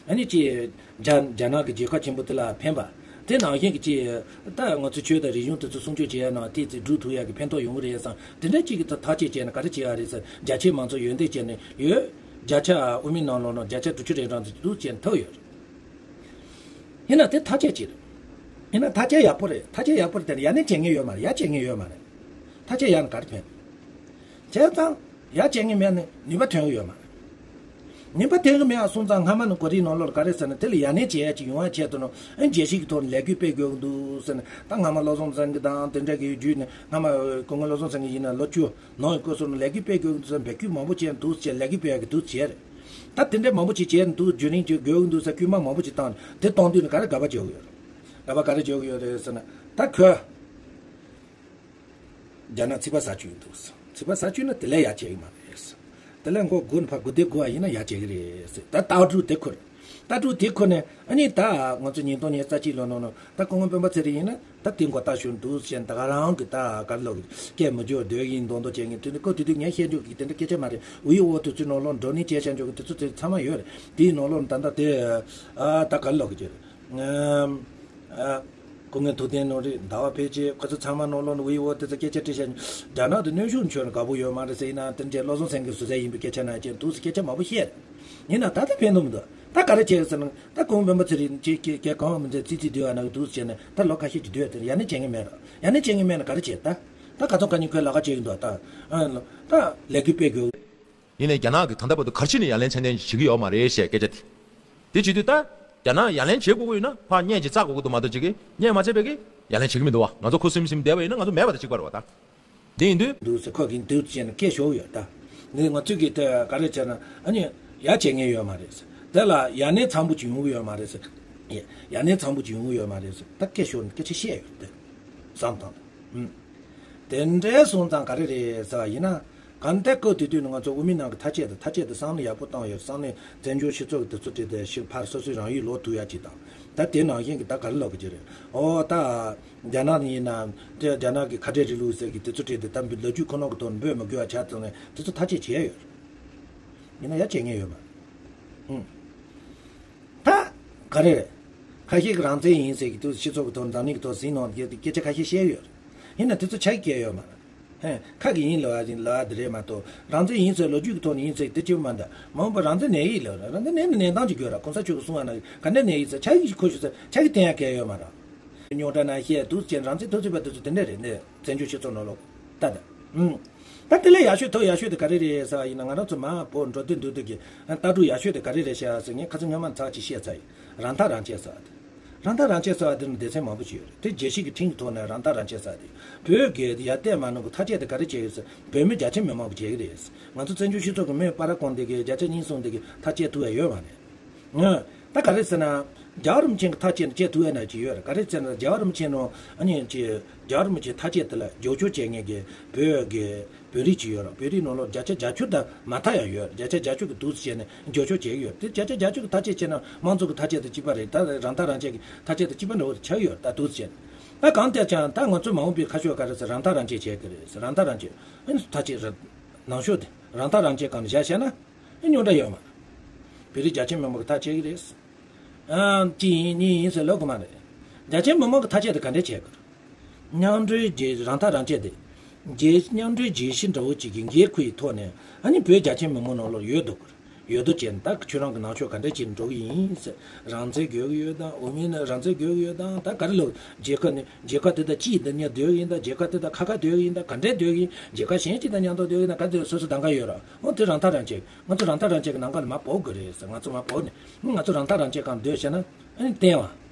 ཨ་ནི་ཅིག་རྒྱ་རྒྱ་ནག་གི་རྒྱལ་ཁབ་ཆེན་པོ་དེ་ལ་ཕན་པ། དེ་ནང་བཞིན་གྱི་ཅིག་ད་ང་ཚོ་ཆོས་དང་རིག་གཞུང་དེ་ཚོ་སྲུང་སྐྱོབ་བྱེད་ཡ་ནང་དེ་ཚོ་སྒྲུབ་ཐུབ་ཡ་གི་ཕན་ཐོགས་ཡོང་གི་རེད་བསམ་དེ་འདྲ་ཅིག་གི་ཐག་གཅོད་བྱས་ནས་ག་རེ་བྱས་ཡ་རེད་ཟེར་རྒྱ་ཆེའི་མང་ཚོགས་ཡོན་ཏན་བྱས་ནས་ཡོད། བརྒྱ་ཆ་དབུ་མའི་ནང་ལོགས་ནང་བརྒྱ་ཆ་དྲུག་ཅུ་རེ་གྲངས་ཙམ་འདུག་ཅེས་ཐོབ་ཡོད། ཡིན་ན་དེ་ཐག་གཅོད་ཅིག་རེད། ཡིན་ན་ཐག་གཅོད་ཡག་པོ་རེད། ཐག་གཅོད་ཡག་པོ་རེད་དེ་ཡ་ནས་བྱེད་ངེས་ཡོད་མ་རེད། ཡ་བྱེད་ངེས་ཡོད་མ་རེད། ཐག་གཅོད་ཡག་ན་ག་རེ་ཕན། བྱས་ཙང་ཡ་བྱེད་ངེས་མེད་ནས་ནུས་པ་ཐོན་གི་ཡོད་མ་རེད། ནུས་པ་ཐོན་གི་མེད་ཨ་སོང་ཙང་སྔ་མ་ནས་གོ་རིམ་ནང་ལོགས་ག་རེ་ཟེར་ན་དེ་ལ་ཡ་ནས་བྱེད་ཡ་ཅིག་ཡོང་བ་ཆེད་དུ་ནོ་ཨ་རྒྱལ་སྤྱི་གི་ཐོག་ནས་ལས་འགུལ་སྤེལ་དགོས་ཀྱི་འདུག་ཟེར་ནས་ད་སྔ་མ་བློ་བཟང་སེང་གེ་དང་དེ་འདྲ་གི་བརྒྱུད་ནས་སྔ་མ་སྐུ་ངོ་བློ་བཟང་སེང་གེ་ཡིན་ན་ལོ་བཅུ། ནང་གི་སྐོར་སོགས་ལ་ལས་འགུལ་སྤེལ་དགོས་འདུག་ཟེར་འབོད་སྐུལ་མང་པོ་བྱས་འདུག་ཟེར་ལས་འགུལ་སྤེལ་ཡག་གི་འདུག་བྱས་རེད། ད་དེ་འདྲའི་མང་པོ་ཅིག་བྱས་འདུག་བརྒྱུད་རིམ་ཅིག་དགོས་ཀྱི་འདུག་ཟེར་སྐུལ་མ་མང་པོ་ཅིག་བཏང་ནས་དེ་གཏོང་དུས་ནས་ག་རེ་དགག་པ་བརྗོད་ཀྱི་ཡོད་རེད། དགག་པ་ག་རེ་བརྗོད་ཀྱི་ཡོད་རེད་ཟེར་ན་ད་ཁོས་རྒྱ་ནག་ཚིག་པ་ཟ་བཅུག་འདུག་ཟེར་ཚིག་པ་ཟ་བཅུག་ན་དེ་ལས་ཡག་བྱེད་ཀྱི་མ་རེད་ཟེར། དེ་ལས་མགོ་སྒུར་ནས་ཕར་སྒུར་བསྡད་དགོས་པ་ཡིན་ན་ཡག་བྱེད་ཀྱི་རེད་ཟེར་ད་ལྟ་གྲུབ་དེ་ཁུར། ལྟ་གྲུབ་དེ་ཁུར་ནས་ཨ་ནི་ད་ང་ཚོ་ཉིས་སྟོང་ཉི་ཤུ་རྩ་གཅིག་ལོ་ནང་ནང་ད་སྐུ་ངོ་སྤེན་པ་ཚེ་རིང་ཡིན་ན། ད་དེ་མགོ་ལྟག་ཞོར་འདུག་ཟེར་ད་ག་རང་གི་ད་ག་ལོག་སྐད་མི་འཇོག་སྡོད་ཀྱིན་མདོག་མདོག་བྱེད་ངེས་དུས་འདི་ཀོ་དུས་དུས་ངས་བཤད་འཇོག་གི་དེ་འདྲ་སྐད་ཆ་མ་རེད། ཝི་ཨོ་དུས་ཚོད་ནང་ལོགས་འགྲོ་ནི་སྐད་ཆ་བཤད་འཇོག་གི་དུས་ཚོད་དེ་ཚང་མ་ཡོད་རེད། དེའི་ནང་ལོགས་ད་ད་དེ་ཨ་ད་ག་ལོག་གི་ཨ་སྐུ་ངོ་ཐུབ་བསྟན་ནོར་རིགས་ཟླ་བ་ཕལ་ཆེར་ཁོ་ཚོ་ཚང་མ་ནང་ལོགས་ཝི་ཨོ་དེ་ཚོ་སྐད་ཆ་དྲིས་བཤད་རྒྱ་ནག་དུ་གནོན་ཤུགས་འཆོར་ནས་དགའ་པོ་ཡོད་མ་རེད་ཟེར་ཡིན་ན་དེ་འདྲའི་བློ་བཟང་སེང་གེ་ཟུར་ཟ་ཡིན་པའི་སྐད་ཆ་ན་ཅན་དུས་སུ་སྐད་ཆ་མང་པོ་བཤད་རེད། ཡིན་ན་ད་ལྟ་ཕན་ཐོགས་མི་འདུག་ད་ག་རེ་བྱས་ཟེར་ན་ད་གོང་སྤེན་པ་ཚེ་རིང་ཅིག་སྐད་སྐད་གང་མི་འདུག་ཙི་ཙི་སྡུག་ཨ་ན་གི་འདུག་བྱས་ན་ད་ལོ་ཁ་ཤས་ཀྱི་སྡུག་ཨ་དེ་ཡ་ནི་བྱེད་ངེས་མེད་ར། ཡ་ནི་བྱེད་ངེས་མེད་ན་ག་རེ་བྱེད་ད། ད་ག་ཚོད་ག་ཉིན་ཁོས་ལག་ཁ་བྱེད་ཀྱི་འདུག་ད། ཨ་ད་ལས་འགུལ་སྤེལ་དགོས། ཡིན་ནའི་རྒྱ་ནག་གིས་ད་ལྟ་བར་དུ་ག་རེ་བྱས་ནས་ཡ་ལན་ཚད་ལྡན་ཞིག་བྱེད་ཀྱི་ཡོད་མ་རེད་ཞེས་སྐད་ཆ་དེ། དེ་བྱེད་དུས་ད། རྒྱ་ནག་ཡ་ལན་བྱེད་དགོས་ཀྱི་ཡོད་ན་ཕར་བརྙན་ཅིག་བཙག་དགོས་ཀྱི་འདུག་མ་གཏོགས་ཅིག་གིས་བརྙན་མ་བཙལ་བས་ཀྱིས་ཡ་ལན་བྱེད་ཀྱི་མི་འདུག་བ། ང་ཚོ་ཁུ་སིམ་སིམ་བསྡད་པ་ཡིན་ན་ང་ཚོ་མེད་པ་དང་གཅིག་པ་རེད་བ་ད། འདི་ཡིན་དུས། འདུག་ཟེར་ཁོ་གིས་འདུག་བྱས་ནས་སྐད་ཤོར་ཡོད་ད། འདི་ང་ཚོས་ཀྱིས་དེ་ག་རེ་བྱས་ན་ཨ་ནི་ཡ་བྱེད་ངེས་ཡོད་མ་རེད་ཟེར། དེ་ལ་ཡ་ནས་འཚམ་པོ་ཅིག་ཡོང་གི་ཡོད་མ་རེད་ཟེར། ཡ་ནས་འཚམ་པོ་ཅིག་ཡོང་གི་ཡོད་མ་རེད་ཟེར་ད་སྐད་ཤོར་ནས་སྐད་ཆ་བཤད་ཡོད་དེ། བསམ་བཏང་། ཨུམ། དེ་འདྲའི་སོང་ཙང་ག་རེ་རེད་ཟེར་བ་ཡིན་ན། གང་ལྟར་སྐབས་དེ་དུས་ནས་ང་ཚོ་དབུ་མའི་ནང་གི་ཐག་བཅད་དང་ཐག་བཅད་དེ་བསམ་བློ་ཡག་པོ་བཏང་ཡོད། བསམ་བློ་བཙན་བྱོལ་སྤྱི་ཚོགས་ཀྱི་དུས་ཚོད་དེ་དེ་ཞིག་ཕར་སོ་སོའི་རང་ཡུལ་ལོག་ཐུབ་ཡ་ཅིག་དང་། ད་དེ་ནང་བཞིན་གྱི་ད་ག་རེ་ལབ་དགོས་ཀྱི་རེད། ཨོ་ད། རྒྱ་ནག་ནས་ཡིན་ན། དེ་རྒྱ་ནག་གི་ཁ་བྲལ་རིང་ལུགས་ཟེར་གི་དེ་ཚོ་བྲིས་ཏེ་ད་ལོ་རྒྱུས་ཁོ་ན་གི་ཐོག་ནས་འབོད་མི་དགོས་པ་ཆགས་ཙང་ནས་དེ་ཚོ་ཐག་གཅོད་བྱས་ཡོད། ཡིན་ན་ཡ་བྱེད་ངེས་ཡོད་མ་རེད། ཨུང་། ད། ག་རེ་རེད། ཁ་ཤས་ཀྱི་རང་བཙན་ཡིན་ཟེར་གི་དུས་སྤྱི་ཚོགས་ཀྱི་ཐོག་འཛམ་གླིང་གི་ཐོག་ཟིན་གནང་གི་སྐད་ཆ་ཁ་ཤས་བཤད་ཡོད་རེད། ཡིན་ན་དེ་ཚོ་ཆ་གི་སྐད་ཡོད་མ་རེད། ཧེ། ཁ་གི་ཡིན་ལབ་ཡ་ཡིན་ལབ་ཡ་དེ་རེད་མ་གཏོགས་རང་བཙན་ཡིན་ཟེར་ལོ་རྒྱུས་ཀྱི་ཐོག་ནས་ཡིན་ཟེར་དེ་གཅིག་པུ་མ་འདྲ། མ་འོངས་པ་རང་བཙན་གནས་ཡིན་ལབ་རང་བཙན་གནས་ན་གནས་སྟངས་ཅིག་དགོས་ར། གོང་ས་མཆོག་གིས་གསུང་བ་ན་ག་འདྲ་གནས་ཡིན་ཟེར་ཆ་གི་ཁོ་ཞུ་ཟེར་ཆ་གི་བསྟན་ཡ་གལ་ཡོད་མ་རེད། རྙོག་དྲ་ན་བཤད་འདུག་ཅེས་རང་བཙན་ཐོབ་ཚུལ་པ་དེ་ཚོ་དེ་འདྲ་རེད་འདི་བཙན་བྱོལ་སྤྱི་ཚོགས་ནང་ལོགས་ད་ད། ཨུམ། ད་དེ་ལས་ཡག་ཤོས་ཐོག་ཡག་ཤོས་དེ་ག་རེ་རེད་ཟེར་བ་ཡིན་ན་ང་རང་ཚོ་མ་བོ་འགྲོ་དུས་འདུག་དུས་ཀྱི་ལྟ་གྲུབ་ཡག་ཤོས་དེ་ག་རེ་རེད་ཤག་ཟེར་ངས་ཁ་སང་སྔོན་མ་ཚར་གཅིག་བཤད་ཚར་ཡིན། རང་ཐག་རང་བཅད་ཟེར་བ་དེ། རང་ཐག་རང་བཅད་ཟེར་བ་དེ་ནི་སྡེ་ཚན་མང་པོ་ཞིག་ཡོད་རེད། དེ་རྒྱལ་སྤྱི་གི་ཁྲིམས་ཀྱི་ཐོག་ནས་རང་ཐག་རང་བཅད་ཟེར་བ་དེ། བོད་ཀྱི་ཡར་བལྟས་མ་གནང་གི་ཐག་བཅད་དེ་ག་རེ་བྱས་ཡོད་ཟེར་བོད་མི་རྒྱ་ཆེ་མི་མང་གིས་བྱས་ཀྱི་རེད། ང་ཚོ་བཙན་བྱོལ་སྤྱི་ཚོགས་ཀྱི་མི་སྤར་ར་བཀོང་དེ་གི་བརྒྱ་ཆ་གཉིས་གསུམ་དེ་གི་ཐག་བཅད་ཐུབ་ཡ་ཡོད་མ་རེད། ཨ། ད་ག་རེ་ཟེར་ན། རྒྱལ་བ་རིན་པོ་ཆེ་གི་ཐག་བཅད་ནས་བཅད་ཐུབ་ཡ་ན་ཅིག་ཡོད་རེད། ག་རེ་ཟེར་ན་རྒྱལ་བ་རིན་པོ་ཆེ་ནང་ཨ་ནི་ཅིག་རྒྱལ་བ་རིན་པོ་ཆེའི་ཐག་བཅད་དེ་ལ་རྒྱབ་སྐྱོར་བྱེད་མཁན་གྱི་བོད་ཀྱི་ བོད་རིགས་ཅིག་ཡོད་ར། བོད་རིགས་ནང་ལོགས་བརྒྱ་ཆ་བརྒྱད་ཅུ་དང་མ་མཐའ་ཡང་ཡོད་ར། བརྒྱ་ཆ་བརྒྱད་ཅུ་གི་འདུག་སེ་བྱས་ནས་སྦྱོར་ཕྱོགས་བྱེད་ཀྱི་ཡོད། དེ་བརྒྱ་ཆ་བརྒྱད་ཅུ་གི་ཐག་གཅོད་བྱས་ན་དམངས་གཙོ་གི་ཐག་གཅོད་དང་གཅིག་པ་རེད། ད་རང་ཐག་རང་བཅད་ཀྱི་ཐག་གཅོད་དང་གཅིག་པ་འདྲ་བོ་ཆགས་ཡོད་ར། ད་འདུག་སེ་བྱས་ནས་ད་གང་ལྟར་ཀྱང་ད་ང་ཚོ་མ་འོངས་པའི་ཁ་ཕྱོགས་ག་རེ་ཟེར། རང་ཐག་རང་བཅད་བྱེད་ཀྱི་རེད་ཟེར། རང་ཐག་རང་བཅད་ཨ་ནི་ཐག་གཅོད་རེད། ནང་ཤོག་དེ་རང་ཐག་རང་བཅད་སྒང་ནས་བཞག་བྱས་ན་ཨ་རྙོག་དྲ་ཡོད་མ་རེད། བོད་རིགས་རྒྱ་ཆེ་མི་མང་གི་ཐག་བཅད་ཀྱི་རེད། ཨ་གཅིག་ཡིན་གཉིས་ཡིན་ཟེར་ལབ་དགོས་མ་རེད། རྒྱ་ཆེ་མི་མང་གི་ཐག་བཅད་དེ་ག་འདྲས་བྱེད་དགོས་རེད། མཉམ་འབྲེལ་རྒྱལ་རང་ཐག་རང་བཅད་དེ། རྒྱལ་མཉམ་འབྲེལ་རྒྱལ་སྤྱི་འདྲ་བོ་གཅིག་གི་འགན་ཁུར་ཡི་ཐོག་ནས་ཨ་ནི་བོད་རྒྱ་ཆེ་མི་མང་ནང་ལོགས་ཡོད་འདུག་གི་རེད། ཡོད་དོ་བྱས་ན་ད་ཁྱོད་རང་གི་ནང་ཆོས་ག་འདྲས་བྱས་ནས་འགྲོ་གི་ཡིན་ཟེར། རང་བཙན་དགོས་ཀྱི་ཡོད་དམ། དབུ་མའི་ནང་རང་བཙན་དགོས་ཀྱི་ཡོད་དམ། ད་ག་རེ་ལབ། རྒྱལ་ཁབ་ནི་རྒྱལ་ཁབ་དེ་དང་གཅིག་དང་གཉིས་སྡོད་ཀྱི་ཡིན་དམ། རྒྱལ་ཁབ་དེ་དང་ཁ་ཁ་སྡོད་ཀྱི་ཡིན་དམ། ག་འདྲས་སྡོད་ཀྱི་ཡིན། རྒྱལ་ཁབ་གཞན་གཅིག་དང་མཉམ་དུ་སྡོད་ཀྱི་ཡིན་དམ། ག་དེ་སོ་སོ་གདམ་ག་ཡོད་ར། འོ་དེ་རང་ཐག་རང་བཅད། ང་ཚོ་རང་ཐག་རང་བཅད་ཀྱི་ལམ་ཁ་ལ་མར་འབབ་དགོས་རེད་ཟེར། ང་ཚོ་མར་འབབ་ནས་ང་ཚོ་རང་ཐག་རང་བཅད་སྒང་སྡོད་བྱས་ན་ཨ་ནི་བརྟན་པ།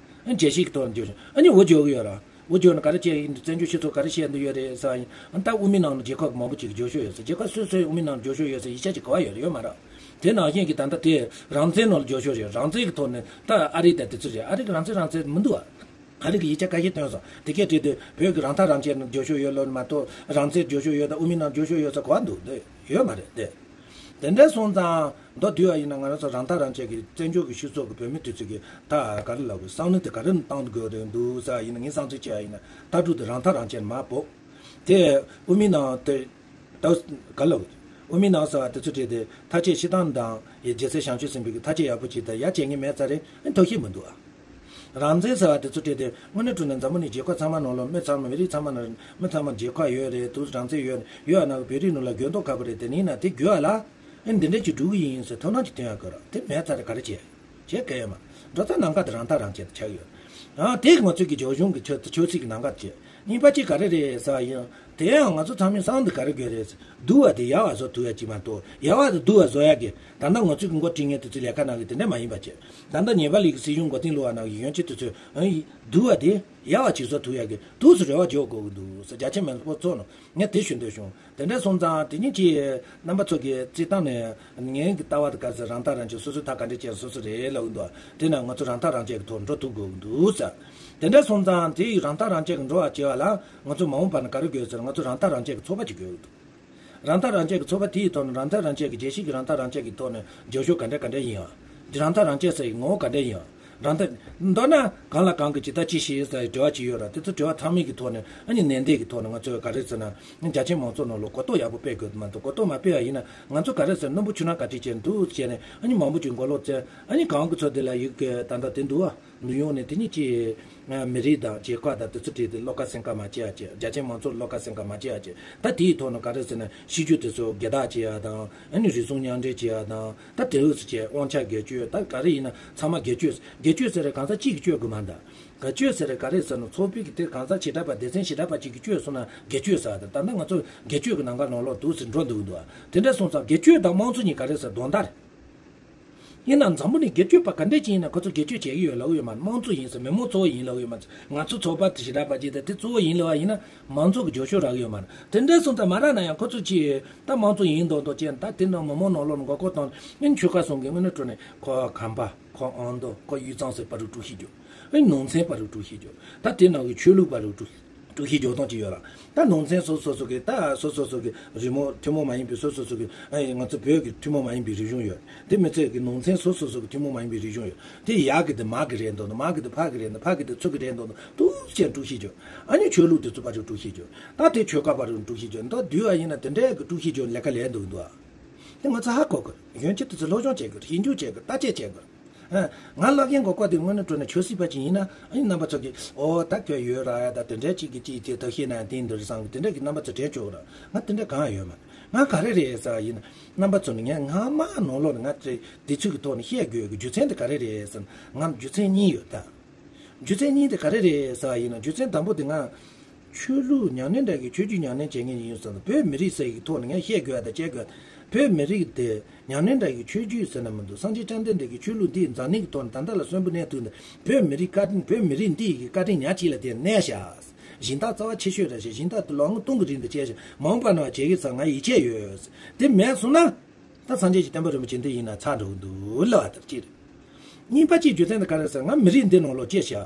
ཨ་ནི་རྒྱལ་སྤྱི་གི་ཐོག་ནས་འགྱོ་ཤོག་ཨ་ནི་འོ་འགྱོ་གི་ཡོད་ར། འོ་འགྱོ་ན་ག་རེ་བྱས་ཡིན། བཙན་བྱོལ་སྤྱི་ཚོགས་ག་རེ་བཤད་འདོད་ཡོད་རེད་ཟེར་བ་ཡིན་ན། ད་དབུ་མའི་ནང་ལ་རྒྱལ་ཁབ་མང་པོ་ཅིག་འགྱོ་ཤོག་ཡོད་ཟེར། རྒྱལ་ཁབ་སོ་སོའི་དབུ་མའི་ནང་ལ་འགྱོ་ཤོག་ཡོད་ཟེར་ཡིག་ཆ་ཅིག་ག་པར་ཡོད་རེད། ཡོད་མ་རེད། དེ་ནང་བཞིན་གྱི་ད་ལྟ་དེ་རང་བཙན་ནང་ལ་འགྱོ་ཤོག་རེད། རང་བཙན་གྱི་ཐོག་ནས་ད་ཨ་རི་དང་དེ་ཚོ་རེད། ཨ་རི་གི་རང་བཙན་རང་བཙན་མི་འདུག་བ། ཨ་རི་གི་ཡིག་ཆ་ཁ་ཤས་བཏོན་སོང་། དེ་གས་བྲིས་ཏེ་བོད་ཀྱི་རང་ཐག་རང་བཅད་ནང་འགྱོ་ཤོག་ཡོད་ལབ་ནི་མ་གཏོགས། རང་བཙན་འགྱོ་ཤོག་ཡོད་དང་དབུ་མའི་ནང་འགྱོ་ཤོག་ཡོད་ཟེར་ག་པར་འདུག་དེ། ཡོད་མ་རེད་དེ། དེ་འདྲ་སོང་ཙང་མདོར་བསྡུས་པ་ཡིན་ན་ང་རང་ཚོ་རང་ཐག་རང་བཅད་ཀྱི་བཙན་བྱོལ་གྱི་སྤྱི་ཚོགས་ཀྱི་བོད་མི་དེ་ཚོ་གི་ད་ག་རེ་ལབ་དགོས། བསམ་བློ་དེ་ག་རེ་བཏང་དགོས་རེད་འདུག་ཟེར་བ་ཡིན་ན། ངས་བསམ་ཚུལ་བྱས་པ་ཡིན་ན་ལྟ་གྲུབ་དེ་རང་ཐག་རང་བཅད་མར་འབབ། དེ་དབུ་མའི་ནང་དེ་ད་ག་ལབ་དགོས། དབུ་མའི་ནང་ཟེར་བ་དེ་ཚོ་བྲིས་ཏེ་ཐག་བཅད་སྤྱིར་བཏང་དང་ཡི་རྒྱལ་སྲས་བྱང་ཆུབ་སེམས་དཔའི་གི་ཐག་བཅད་ཡག་པོ་ཅིག་དང་ཡར་བཅད་མཁན་མེད་ཙང་རེད། ཐབས་ཤེས་མི་འདུག་ཨ། རང་བཙན་ཟེར་བ་དེ་ཚོ་བྲིས་ཏེ་དངོས་གནས་དྲང་གནས་འཛམ་བུ་གླིང་རྒྱལ་ཁབ་ཚང་མ་ནང་ལ་མི་ཚང་མ་མི་རིགས་ཚང་མ་ནང་མི་ཚང་མ་རྒྱལ་ཁབ་ཡོད་རེད། དུ་རང་བཙན་ཡོད་ཡོད་ན་བོད་རིགས་ནང་ལ་དགོས་མདོག་ཁ་པོ་རེད། དེ་ནི་ན་དེ་དགོས་ཨ་ལ། ཨེ་འདི་འདྲ་ཅིག་འགྲོ་གི་ཡིན་ཟེར་ཐོབ་ཐང་ཅིག་སྟོན་ཡག་དགོས་ར། དེ་མེད་ཙང་རེད། ག་རེ་བྱེད། བྱེད་ག་ཡོད་མ། འགྲོ་ས་ནམ་མཁའ་དེ་རང་ཐག་རང་བཅད་དུ་ཆགས་ཡོད། ཨ་དེ་གི་ང་ཚོས་ཀྱི་ཇོ་གཞུང་གི་ཆོས་ཆོས་སྲིད་ཀྱི་ནམ་མཁའ་དེ་བྱེད། གཉིས་པ་གཅིག་ག་རེ་རེད་ཟེར་བ་ཡིན། དེ་ཡང་ང་ཚོ་ཚང་མས་བསམ་དུ་ག་རེ་དགོས་རེད་ཟེར། སྡུག་པ་དེ་ཡག་པ་བཟོ་ཐུབ་ཡག་ཅིག་མ་གཏོགས། ཡག་པ་དེ་སྡུག་པ་བཟོ་ཡག་གི་ད་ལྟ་ང་ཚོས་ཀྱི་འགོ་ཁྲིད་མཁན་དེ་ཚོའི་ལས་ཀ་ནང་གི་དེ་འདྲ་མ་ཡིན་པ་བྱེད། ད་ལྟ་ཉེ་བ་ལི་གི་སྲིད་གཞུང་འགོ་རྟིང་སློག་པ་ནང་གི་ཡོན་ཆེ་དེ་ཚོས་ཨ་ཡི་སྡུག་པ་དེ་ཡག་པ་ཅིག་བཟོ་ཐུབ་ཡག་གི་དུས་སུ་རེ་བ་འཇོག་དགོས་ཀྱི་འདུག་ཟེར། རྒྱ་ཆེ་མི་ཚོགས་ནང་ངས་དེ་ཞུ་འདོད་བྱུང་། དེ་འདྲ་སོང་ཙང་དེ་ཉིད་ཀྱིས་རྣམ་པ་ཚོ་གི་རྩིས་སྟངས་ནས་ངའི་གི་ལྟ་བ་དེ་ག་ཚོད་རང་ཐག་རང་གཅོད་སོ་སོའི་ཐག་ག་འདྲ་བཅད་སོ་སོ་རེད་ལབ་ཀྱི་འདུག་དེ་ན་ང་ཚོ་རང་ཐག་རང་གཅོད་ཀྱི་ཐོག་འགྲོ་ཐུབ་དགོས་ཀྱི་འདུག་ཟེར། དེ་འདྲ་སོང་ཙང་དེ་ཡི་རང་ཐག་རང་གཅོད་ཀྱི་འགྲོ་བ་བྱེད་པ་ལ་ང་ཚོ་མ་འོངས་པ་ན་ག་རེ་དགོས་ཟེར། ང་ཚོ་རང་ཐག་རང་གཅོད་ཀྱི་ཚོགས་པ་ཅིག་དགོས་ཀྱི་འདུག་རང་ཐག་རང་གཅོད་ཀྱི་ཚོགས་པ་དེའི་ཐོག་ནས་རང་ཐག་རང་གཅོད་ཀྱི་རྒྱལ་སྤྱི་གི་རང་ཐག་རང་གཅོད་ཀྱི་ཐོག་ནས་རྒྱབ་སྐྱོར་ག་འདྲ་ག་འདྲ་ཡིན་ཨ། འདི་རང་ཐག་རང་གཅོད་ཟེར་ཡི་ངོ་བོ་ག་འདྲ་ཡིན་ཨ། རང་ཐག་མདོར་ན་གང་ལ་གང་གི་ཇི་ལྟ་ཅི་ཤེས་ཟེར་དྲི་བ་ཅིག་ཡོད་ར། དེ་ཚོ་དྲི་བ་ཚང་མའི་གི་ཐོག་ནས་ཨ་ནི་ནན་ཏན་གི་ཐོག་ནས་ང་ཚོས་ག་རེ་ཟེར་ན་རྒྱ་ཆེ་མང་ཚོགས་ནང་ལ་གོ་རྟོགས་ཡག་པོ་སྤེལ་དགོས་མ་གཏོགས། གོ་རྟོགས་མ་སྤེལ་བ་ཡིན་ན་ང་ཚོ་ག་རེ་ཟེར་རྣམ་པ་ཆུ་ནང་ག་ཅིག་བྱས་འདུག་བྱས་ནས་ཨ་ནི་མང་པོ་ཅིག་མགོ་ལོག་བཙལ། ཨ་ནི་གང་གི་ཚོ་དེ་ལ་ཡིག་གི་ད་ལྟ་དེ་འདུག་ཨ། མི་ཡོང་ནས་དེ་ཉིད་ཀྱིས་མི་རིགས་དང་རྒྱལ་ཁབ་དང་དེ་ཚོ་བྲིས་ཏེ་བློ་ཁ་སེང་ཁ་མ་བྱེད་ཡ་བྱེད། རྒྱ་ཆེ་མང་ཚོགས་བློ་ཁ་སེང་ཁ་མ་བྱེད་ཡ་བྱེད། ད་དེའི་ཐོག་ནས་ག་རེ་ཟེར་ན་སྲིད་ཇུས་དེ་ཚོ་སྒེར་བདག་བྱེད་ཡ་དང་། ཨ་ནི་རིག་གཞུང་མཉམ་འབྲེལ་བྱེད་ཡ་དང་། ད་དེ་འུ་ཚོ་བྱས་དབང་ཆ་སྒེར་གཅོད། ད་ག་རེ་ཡིན་ན་ཚང་མ་སྒེར་གཅོད། སྒེར་གཅོད་ཟེར་རེ་གང་ཟག་གཅིག་གིས་གཅོད་དགོས་མ་འདུག་སྒེར་གཅོད་ཟེར་རེ་ག་རེ་ཟེར་ན་ཚོགས་པའི་གི་དེ་གང་ཟག་བྱེ་བྲག་པ་སྡེ་ཚན་བྱེ་བྲག་པ་གཅིག་གིས་གཅོད་སོང་ན་སྒེར་གཅོད་ཟེར་བ་དང་། ད་ལྟ་ང་ཚོ་སྒེར་གཅོད་ཀྱི་ནང་ག་ནང་ལོགས་འདུག་ཟེར་འགྲོ་འདུག་འདུག་དེ་འདྲ་སོང་ཙང་སྒེར་གཅོད་དང་དམངས་གཙོ་གཉིས་ག་རེ་ཟེར་དོན་དག་རེད། ཡིན་ནའང་འཛམ་བུ་གླིང་སྒེར་གཅོད་པ་ག་འདྲས་ཅིག་ཡིན་ན་ཁོ་ཚོ་སྒེར་གཅོད་བྱེད་ཀྱི་ཡོད་ལབ་ཡོད་མ་རེད། དམངས་གཙོ་ཡིན་ཟེར་མི་མང་གཙོ་བོ་ཡིན་ལབ་ཡོད་མ་རེད། ང་ཚོ་ཚོགས་པ་དེ་ཞེ་དྲག་པ་ཅིག་དང་དེ་གཙོ་བོ་ཡིན་ལབ་པ་ཡིན་ན་མང་གཙོ་གི་རྒྱབ་སྐྱོར་རག་གི་ཡོད་མ་རེད། དེ་འདྲས་སོང་ཙང་མ་རག་ན་ཡང་ཁོ་ཚོ་ཅིག་ད་དམངས་གཙོ་ཡིན་མདོག་མདོག་བྱས། ད་དེ་ནང་མི་མང་ནང་ལོགས་ནས་མགོ་སྐོར་བཏང་། ཨེ་ཆོལ་ཁ་གསུམ་གི་དངོས་གནས་དྲང་གནས་ཁོ་གམ་པ། ཁོ་ཨ་མདོ། ཁོ་དབུས་གཙང་ཟེར་བར་དུ་དཀྲུག་ཤིང་རྒྱག་ཨེ་ནང་ཚན་བར་དུ་དཀྲུག་ཤིང་རྒྱག་ད་དེ་ནང་གི་ཆོས་ལུགས་བར་དུ་དཀྲུག་དཀྲུག་ཤིང་རྒྱག་སྟངས་ཅིག་ཡོད་ལ། ད་ནང་ཚན་སོ་སོ་སོ་གི་ད་སོ་སོ་སོ་གི་རི་མོ་ཐུན་མོང་མ་ཡིན་པའི་སོ་སོ་སོ་གི་ཨེ་ང་ཚོ་བོད་ཀྱི་ཐུན་མོང་མ་ཡིན་པའི་རིག་གཞུང་ཡོད། དེ་མི་ཚད་ཀྱི་ནང་ཚན་སོ་སོ་སོ་གི་ཐུན་མོང་མ་ཡིན་པའི་རིག་གཞུང་ཡོད། དེ་ཡ་གི་དེ་མ་གི་རེད་འདུག་ན། མ་གི་དེ་ཕ་གི་རེད་ན། ཕ་གི་དེ་ཚུ་གི་རེད་འདུག་ན། ཏུ་ཅན་དཀྲུག་ཤིང་རྒྱག་ཨ་ནི་ཆོས་ལུགས་དེ་ཚོ་བར་དུ་དཀྲུག་ཤིང་རྒྱག་ད་དེ་ཆོལ་ཁ་བར་དུ་དཀྲུག་ཤིང་རྒྱག་ད་དུས་ཨ་ཡིན་ན་དེ་འདྲའི་གི་དཀྲུག་ཤིང་རྒྱག་ལས་ཀ་ལས་འདུག་འདུག་ཨ། དེ་ང་ཚོ་ཧ་གོ་དགོས། གཞོན་སྐྱེས་དེ་ཚོ་སློབ་སྦྱོང་བྱེད་དགོས། ཞིབ་འཇུག་བྱེད་དགོས། བརྟག་དཔྱད་བྱེད་དགོས། ཨ། ང་ལབ་མཁན་གོ་སྐབས་དེ་དངོས་གནས་དྲང་གནས་ཆོས་སྲིད་པ་ཅིག་ཡིན་ན་ཨ་ནི་རྣམ་པ་ཚོ་གིས་ཨོ་ད་ཁྱོད་ཡོད་ར་ཡ། ད་དེ་འདྲའི་ཅིག་གི་ཅིག་ཅིག་ཐབས་ཤེས་ན་དེ་འདུག་བསམ་གི་དེ་འདྲ་གི་རྣམ་པ་ཚོ་དྲན་བཅུག་ར། ང་དེ་འདྲ་གང་ཡང་ཡོད་མ་རེད། ང་ག་རེ་རེད་ཟེར་བ་ཡིན་ན་རྣམ་པ་ཚོ་ནི་ངས་སྔ་མ་ནང་ལོགས་ནས་ང་དེ་དེ་ཚོ་གི་ཐོག་ནས་བཤད་དགོས་ཀྱི་རྒྱུ་མཚན་དེ་ག་རེ་རེད་ཟེར་ན་ང་རྒྱུ་མཚན་གཉིས་ཡོད་ད། རྒྱུ་མཚན་གཉིས་དེ་ག་རེ་རེད་ཟེར་བ་ཡིན་ན། རྒྱུ་མཚན་དང་པོ་དེ་ང་ཆོས་ལུགས་ཉམས་ལེན་འདྲ་གི་ཆོས་བརྒྱུད་ཉམས་ལེན་བྱེད་མཁན་ཡིན་ཙང་། བོད་མི་རིགས་ཟེར་གྱི་ཐོག་ནས་ངས་བཤད་དགོས་ཡ་དང་བཤད་དགོས་ཡ། བོད་མི་རིགས་དེ་ཉམས་ལེན་འདྲ་གི་ཆོས་བརྒྱུད་ཟེར་ན་མི་འདུག་སངས་རྒྱས་བཅོམ་ལྡན་འདས་ཀྱི་ཆོས་ལུགས་འདི་འཛམ་གླིང་གི་ཐོག་ནས་ད་ལྟ་ལ་གསོན་པོ་གནས་ཐུབ་ན། བོད་མི་རིགས་བཀའ་དྲིན། བོད་མི་རིགས་འདི་ཡི་བཀའ་དྲིན་ཉག་གཅིག་ལ་དེ་གནས་ཤག་སྦྱིན་བདག་རྩ་བ་ཆེ་ཤོས་རེད་ཤག་སྦྱིན་བདག་དེ་ལོ་ངོ་སྟོང་གི་རིང་དུ་བྱས་ཤག་མ་འོངས་པ་ན་བྱེད་ཀྱི་ཙང་ང་ཡིད་ཆེས་ཡོད། དེ་མེད་སོང་ན། ད་སངས་རྒྱས་ཀྱི་བསྟན་པ་རིན་པོ་ཆེ་འདི་ཡིན་ན་ཚར་འགྲོ་གི་འདུག་ལབ་པ་དང་གཅིག་རེད། གཉིས་པ་གཅིག་རྒྱུ་མཚན་དེ་ག་རེ་ཟེར། ང་མི་རིགས་འདི་ནང་ལོགས་སྐྱེས་ཤག་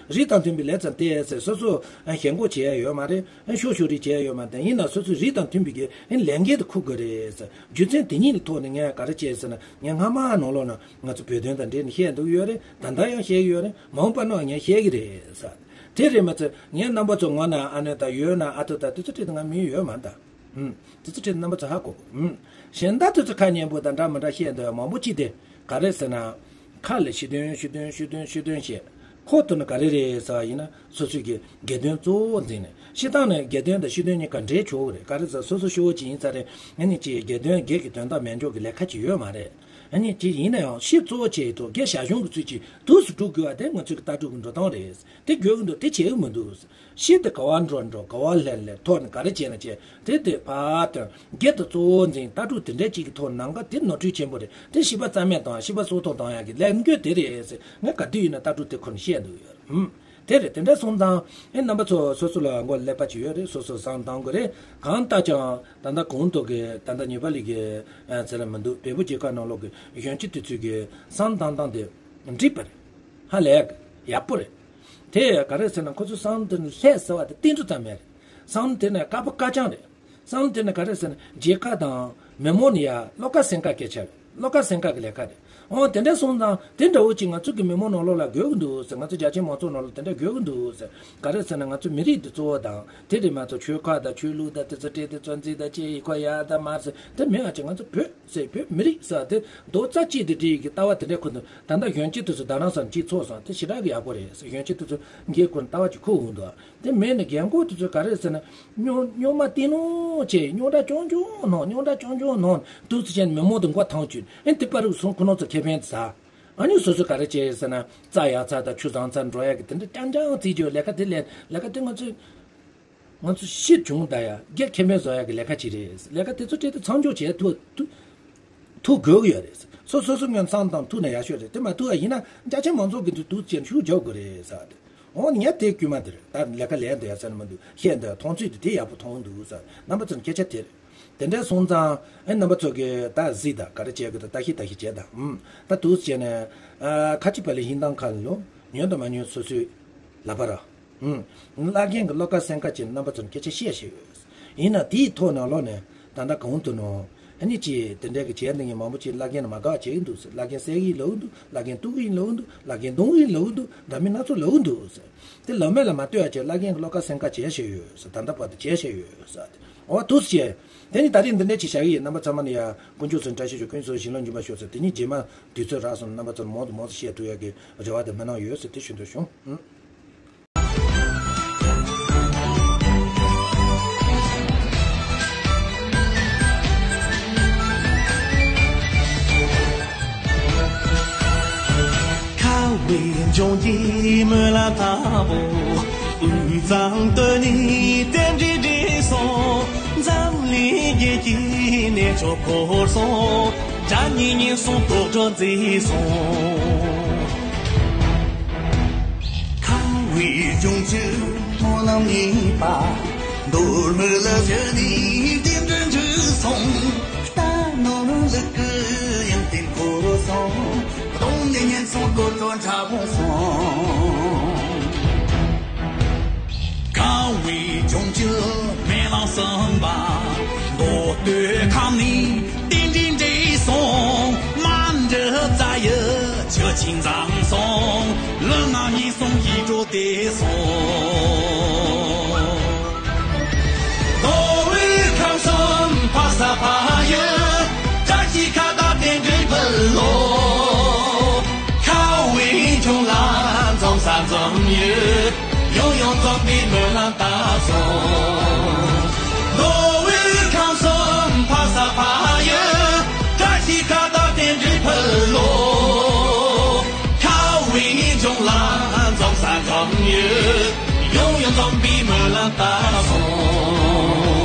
རིགས་དང་མཐུན་པའི་ལས་ཙམ་སྟེ་ཟེར། སོ་སོ་ཞེན་ཁོག་བྱེད་ཡ་ཡོད་མ་རེད། ཤོག་ཤོག་རིགས་བྱེད་ཡ་ཡོད་མ་རེད། ཡིན་ན་སོ་སོའི་རིགས་དང་མཐུན་པའི་གི་ལས་འགན་དེ་འཁུར་དགོས་རེད་ཟེར། རྒྱུ་མཚན་དེ་གཉིས་ལ་ཐོག་ནས་ངས་ག་རེ་བྱས་ཟེར་ན། ངས་སྔ་མ་ནང་ལོགས་ན་ང་ཚོ་བོད་དོན་དང་འབྲེལ་ནས་བཤད་འདུག་ཡོད་རེད། ད་ལྟ་ཡང་བཤད་ཀྱི་ཡོད་རེད། མ་འོངས་པ་ནང་ངས་བཤད་ཀྱི་རེད་ཟེར། དེ་རེད་མ་ཚད་ངས་རྣམ་པ་ཚོ་ངོ་ན་ཨ་ནེ་དང་ཡོད་ན་ཨ་ཐུ་དང་དེ་ཚོ་ཁྲིད་དུ་ང་མི་ཡོད་མ་ད། ཨུམ། དེ་ཚོ་ཁྲིད་རྣམ་པ་ཚོ་ཧ་གོ་གོ། ཨུམ། གཞན་དག་དེ་ཚོ་ཁ་སྙན་པོ་དང་འདྲ་མི་འདྲ་བཤད་འདུག་མང་པོ་ཅི་དེ་ག་རེ་ཟེར་ན། ཁ་ལ་ཤི་དོན་ཤི་དོན་ཤི་དོན་ཤི་དོན་བཤད། ཁོག་ཏུ་ནི་ག་རེ་རེད་ཟེར་བ་ཡིན་ན། སོ་སོའི་གི་སྒེར་དོན་གཙོ་བོ་འཛིན་ནས། སྤྱིར་བཏང་ནས་སྒེར་དོན་དང་ཤི་དོན་གཉིས་ཀ་འདྲེས་ཆོག་གི་རེད། ག་རེ་ཟེར་སོ་སོ་ཤི་བོ་ཅིག་ཡིན་ས་རེད། ཨ་ནི་ཅིག་སྒེར་དོན་སྒེར་གྱི་དོན་དག་མེད་འཇོག་གི་ལས་ཀ་ཅིག་ཡོད་མ་རེད། ཨ་ནི་ཅིག་ཡིན་ན་ཡང་ཤི་གཙོ་བོ་བྱས་ཡོད་དོ་སྒེར་བྱ་གཞུང་གི་ཚུལ་གྱིས་དུས་སུ་སྒྲུབ་དགོས་པ་དེ་ང་ཚོའི་གི་ལྟ་གྲུབ་ཀྱི་འགྲོ་སྟངས་རེད། དེ་དགོས་ཀྱི་འདུག་དེ་བྱེད་ཀྱི་མི་འདུག་ཤི་དེ་ག་བ་འགྲོ་འགྲོ་ག་བ་ལྷན་ལྷན་ཐོག་ནས་ག་རེ་བྱས་ན་བྱས། དེ་དེ་ཕར་དོན་སྒེར་དུ་གཙོ་བོ་འཛིན་ལྟ་གྲུབ་དེ་འདྲ་ཅིག་གི་ཐོག་ནང་ག་དེ་ནོར་འཁྲུལ་ཆེན་པོ་རེད། དེ་ཤི་བ་རྩ་མེད་བཏང་ཡ། ཤི་བ་སྲོག་ཐོག་བཏང་ཡ་གི་ལས་འགུལ་དེ་རེད་ཟེར། ངས་ག་དུས་ཡིན་ན་ལྟ་གྲུབ་དེ་ཁོ་ནས་བཤད་འདུག་ཡོད། ཧུམ། དེ་རེད། དེ་འདྲ་སོང་ཙང་ཨེ་རྣམ་པ་ཚོ་སོ་སོ་ལ་མགོ་ཀླད་པ་ཅིག་ཡོད་རེད། སོ་སོ་བསམ་བཏང་དགོས་རེད། གང་ལྟར་ཀྱང་ད་ལྟ་གོང་དུ་གི་ད་ལྟ་ཉེ་པ་ལི་གི་ཨ་ཚེ་ལ་མི་འདུག་བལ་པོ་རྒྱལ་ཁབ་ནང་ལོགས་ཀྱི་གཞོན་སྐྱེས་དེ་ཚོས་གི་བསམ་བཏང་སྟངས་དེ་འགྲིག་པ་རེད། ཧ་ལས་ཡག་པོ་རེད། དེ་ག་རེ་ཟེར་ན་ཁོ་ཚོ་བསམ་དེ་ནི་ལྷད་ཟེར་བ་དེ་ཏིལ་འབྲུ་ཙམ་མེད་རེད། བསམ་དེ་ནི་དཀར་པོ་དཀར་རྐྱང་རེད། བསམ་དེ་ནི་ག་རེ་ཟེར་ན་རྒྱལ་ཁ་དང་མི་མང་ནི་ཡ་བློ་དཀར་སེམས་དཀར་སྐད་ཆ་རེད། བློ་དཀར་སེམས་དཀར་གི་ལས་ཀ་རེད། འོ་དེ་འདྲ་སོང་ཙང་དེ་འདྲ་བོ་ཅིག་ང་ཚོ་གི་མི་མང་ནང་ལོགས་ལ་དགོས་ཀྱི་འདུག་ཟེར། ང་ཚོ་རྒྱ་ཆེ་མང་ཚོགས་ནང་ལ་དེ་འདྲ་དགོས་ཀྱི་འདུག་ཟེར། ག་རེ་ཟེར་ན་ང་ཚོ་མི་རིགས་འདི་གཙོ་བོ་དང་དེ་རེད་མ་གཏོགས་ཆོལ་ཁ་དང་ཆོས་ལུགས་དང་དེ་ཚོ་སྤྲད་དེ་བཙན་འཛུལ་དང་ཅི་ཡི་ཁོ་ཡ་དང་མ་ཟེར་དེ་མེད་པ་ཅིག་ང་ཚོ་བོད་ཟེར་བོད་མི་རིགས་ཟེར་དེ་རྡོག་རྩ་གཅིག་ཏུ་སྒྲིལ་གྱི་ལྟ་བ་དེ་འདྲ་ཁོ་ཚོ། ད་ལྟ་གཞོན་སྐྱེས་དེ་ཚོ་རྡ་རམ་ས་ལ་གཅིག་ཚོགས་སོང་། དེ་ཞེ་དྲག་གི་ཡག་པོ་རེད་ཟེར། གཞོན་སྐྱེས་དེ་ཚོ་འགན་ཁུར་ལྟ་བ་ཅིག་ཁུར་འོང་འདུག་དེ་མེད་ན་རྒན་འཁོགས་དེ་ཚོ་ག་རེ་ཟེར་ན། སྨྱོ་སྨྱོ་མ་སྟེར་ནོ་བྱས། རྙོག་དྲ་རྐྱང་རྐྱང་ནང་རྙོག་དྲ་རྐྱང་རྐྱང་ནང་དུས་ཚོད་ཅན་མི་མང་དུ་མགོ་ཐང་བཅུག་ཨེ་དེ་པ་རུ་སོང་ཁོ་ནོ་ཚོ་ཁེ་ཕན་ཟ། ཨ་ནི་སོ་སོ་ག་རེ་བྱས་ཟེར་ན་རྩྭ་ཡག་ཚ་དང་ཆུ་བཟང་ཚ་འགྲོ་ཡག་གི་དེ་འདྲ་རྐྱང་རྐྱང་རྩིས་རྒྱུ་ལས་ཀ་དེ་ལས་ལས་ཀ་དེ་ང་ཚོས་ང་ཚོ་ཤི་བྱུང་ད་ཡ་རྒྱ་ཁེ་ཕན་བཟོ་ཡག་གི་ལས་ཀ་ཅིག་རེད། ལས་ཀ་དེ་ཚོ་སྤྲད་དེ་མཚམས་འཇོག་བྱས་ཐུབ་ཐུབ་ཐུབ་དགོས་ཀྱི་ཡོད་རེད། སོ་སོ་སོ་ངོས་བསམ་བཏང་ཐུབ་ན་ཡག་ཤོས་རེད། དེ་མ་ཐུབ་པ་ཡིན་ན་རྒྱ་ཆེ་མང་ཚོགས་ཀྱི་འདུ་འདུ་ཅན་ཤུགས་རྒྱག་དགོས་རེད་ཟེར་བ་དེ། འོ་ངས་དེ་དཀྱུས་མ་དེར་ད་ལས་ཀ་ལས་འདོད་ཡ་ཟེར་ན་མི་འདུག་བཤད་འདོད་མཐོང་ཚུལ་དེ་དེ་ཡག་པོ་མཐོང་འདུག་ཟེར། རྣམ་པ་ཚོར་སྐད་ཆ་དེ་རེད། དེ་འདྲ་སོང་ཙང་ཨེ་རྣམ་པ་ཚོ་གིས་ད་གཟིགས་དང་ག་རེ་བྱེད་དགོས་དང་ལྟ་ཤེས་ལྟ་ཤེས་བྱེད་དང་། ཨུམ། ད་འདུག་བྱས་ནས་ཨ་ཁ་ཅིག་པ་ལས་ཡིན་དང་ཁ་ལོ་ཉོན་དང་མ་ཉོན་སོ་སོའི་ལབ་པ་ར། ཨུམ། བླ་རྒན་གྱི་བློ་དཀར་སེམས་དཀར་གྱིས་རྣམ་པ་ཚོར་སྐད་ཆ་བཤད་བཞིན་ཡོད། ཡིན་ན་དེའི་ཐོག་ནང་ལོགས་ནས་ད་ལྟ་གོང་དུ་ནོ། ཨ་ནི་ཅི་དེ་འདྲའི་གི་བྱས་འདི་ངས་མང་པོ་ཅིག་བླ་རྒན་ལ་མ་དགའ་བ་བྱེད་ཀྱི་འདུག་ཟེར། བླ་རྒན་བསད་ཀྱི་ཡིན་ལབ་ཀྱི་འདུག་བླ་རྒན་གཏུབ་ཀྱི་ཡིན་ལབ་ཀྱི་འདུག་བླ་རྒན་རྡུང་གི་ཡིན་ལབ་ཀྱི་འདུག་འདྲ་མིན་སྣ་ཚོགས་ལབ་ཀྱི་འདུག་ཟེར། དེ་ལབ་མེད་ལ་མ་ལྟོས་ཡ་ཅིག་བླ་རྒན་གྱི་བློ་དཀར་སེམས་དཀར་བྱས་བཞིན་ཡོད་ཟེར། ད་ལྟ་བར་དུ་བྱས་བཞིན་ཡོད་ཟེར། འོ་འདུག་བྱས། དེ་ནི་ད་རེས་འདི་འདྲ་ཅིག་བྱ་གི་ཡིན། རྣམ་པ་ཚང་མ་ནི་ཡ་དཀོན་མཆོག་གསུམ་བཀྲ་ཤིས་ཤོག་དཀོན་མཆོག་གསུམ་བྱིན་རླབས་འབྱུང་བར་ཤོག་ཟེར། དེ་ཉིད་རྗེས་མ་དུས་ཚོད་རག་སོང་ན་རྣམ་པ་ཚོར་མང་དུ་མང་དུ་བཤད་ཐུབ་ཡ་གི་རེ་བ་དང་སྨོན་ལམ་ཡོད་ཟེར། དེ་ཞུ་འདོད་བྱུང་། ཁ་བའི་ལྗོངས་ཀྱི་སྨོན་ལམ་དང་པོ། དབུས་གཙང་སྟོད་ནས་རྟེན་འབྲེལ་འགྲིག་སོང་། འཛམ་གླིང་རྒྱལ་གྱི་གནས་མཆོག་འཁོར་སོང་། དགྲ་གཉེན་ཉེན་སོང་དོག་སྒྲོན་མཛེས་སོང་། ཁམས་པའི་ལྗོངས་ཀྱི་སྨོན་ལམ་གཉིས་པ། མདོ་སྨད་ལ་བཞུད་ནས་རྟེན་འབྲེལ་འགྲིག་སོང་། རྟ་ནོར་ལུག་གི་ཡོན་ཏན་འཁོར་སོང་། གདོང་ནས་ཉེན་སོང་དོག་སྒྲོན་ཁྲ་བོ་སོང་། ཁམས་པའི་ལྗོངས་ཀྱི་སྨོན་ལམ་གསུམ་པ། མདོ་སྟོད་ཁམས་ནས་རྟེན་འབྲེལ་འགྲིག་སོང་། རྨ་འབྲི་རྩ་ཡི་ཆུ་ཆེན་འཛོམས་སོང་། ལུས་ངག་ཉེན་སོང་ཡིད་འཕྲོག་བདེ་སོང་། མདོ་དབུས་ཁམས་གསུམ་ཕ་ས་ཕ་ཡུལ། བཀྲ་ཤིས་ཁ་བརྡ་རྟེན་འབྲེལ་འབུལ་ལོ། ཁམས་པའི་ལྗོངས་ལ་འཛོམས་ས་འཛོམས་ཡུལ། ཡང་ཡང་འཛོམས་པའི་སྨོན་ལམ་བཏབ་སོང་། མདོ་དབུས་ཁམས་གསུམ་ཕ་ས་ཕ་ཡུལ། བཀྲ་ཤིས་ཁ་བརྡ་རྟེན་འབྲེལ་འབུལ་ལོ། ཁམས་པའི་ལྗོངས་ལ་འཛོམས་ས་འཛོམས་ཡུལ། ཡང་ཡང་འཛོམས་པའི་སྨོན་ལམ་བཏབ་སོང་།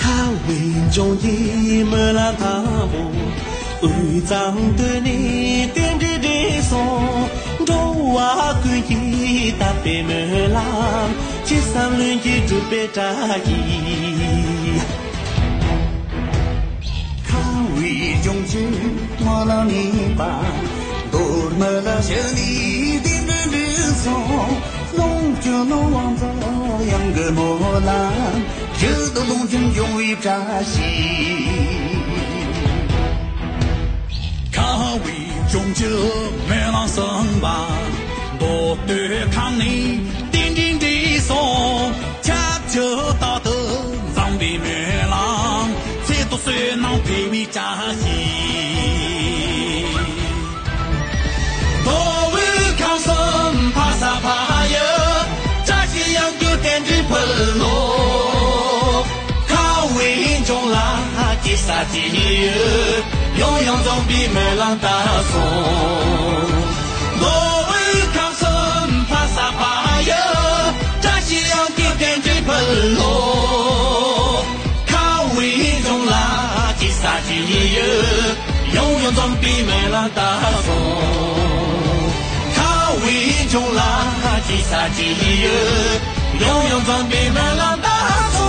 ཁམས་པའི་ལྗོངས་ཀྱི་སྨོན་ལམ་དང་པོ། དབུས་གཙང་སྟོད་ནས་རྟེན་འབྲེལ་འགྲིག་སོང་། འགྲོ་ བ་ཀུན་གྱིས་དད་པའི་སྨོན་ལམ། ཅི་བསམ་ལྷུན་གྱིས་འགྲུབ་པའི་བཀྲ་ཤིས། ཁམས་དབུས་ལྗོངས་ཀྱི་སྨོན་ལམ་ནུས་པ། མདོ་སྨད་ལ་ཞལ་ནས་རྟེན་འབྲེལ་འགྲིག་སོང་། ལོངས་སྤྱོད་ནོར་དབང་འཛོམས་གཡང་གི་སྨོན་ལམ། ཡུལ་དུ་ལོངས་སྤྱོད་འབྱུང་བའི་བཀྲ་ཤིས། ཁམས་དབུས་ལྗོངས་ཀྱི་སྨོན་ལམ་གསུམ་པ། མདོ་སྟོད་ཁམས་ནས་རྟེན་འབྲེལ་འགྲིག་སོང་། ཁྱབ་བརྒྱ་རྟག་ཏུ་འཛོམས་པའི་སྨོན་ལམ། ཚེ་ཐུགས་བསོད་ནམས་འཕེལ་བའི་བཀྲ་ཤིས། མདོ་དབུས་ཁམས་གསུམ་ཕ་ས་ཕ་ཡུལ། བཀྲ་ཤིས་གཡང་རྒྱུད་རྟེན་འབྲེལ་ཕུལ་ལོ། ཁམས་དབུས་ལྗོངས་ལ་སྐྱེ་ས་སྐྱེ་ཡུལ། ཡང་ཡང་འཛོམས་པའི་སྨོན་ལམ་བཏབ་སོང་། མདོ་དབུས་ཁམས་གསུམ་ཕ་ས་ཕ་ཡུལ། བཀྲ་ཤིས་གཡང་རྒྱུད་རྟེན་འབྲེལ་ཕུལ་ལོ། ཁམས་དབུས་ལྗོངས་ལ་སྐྱེ་ས་སྐྱེ་ཡུལ། ཡང་ཡང་འཛོམས་པའི་སྨོན་ལམ་བཏབ་སོང་། ཁམས་དབུས་ལྗོངས་ལ་སྐྱེ་ས་སྐྱེ་ཡུལ། ཡང་ཡང་འཛོམས་པའི་སྨོན་ལམ་བཏབ་སོང་།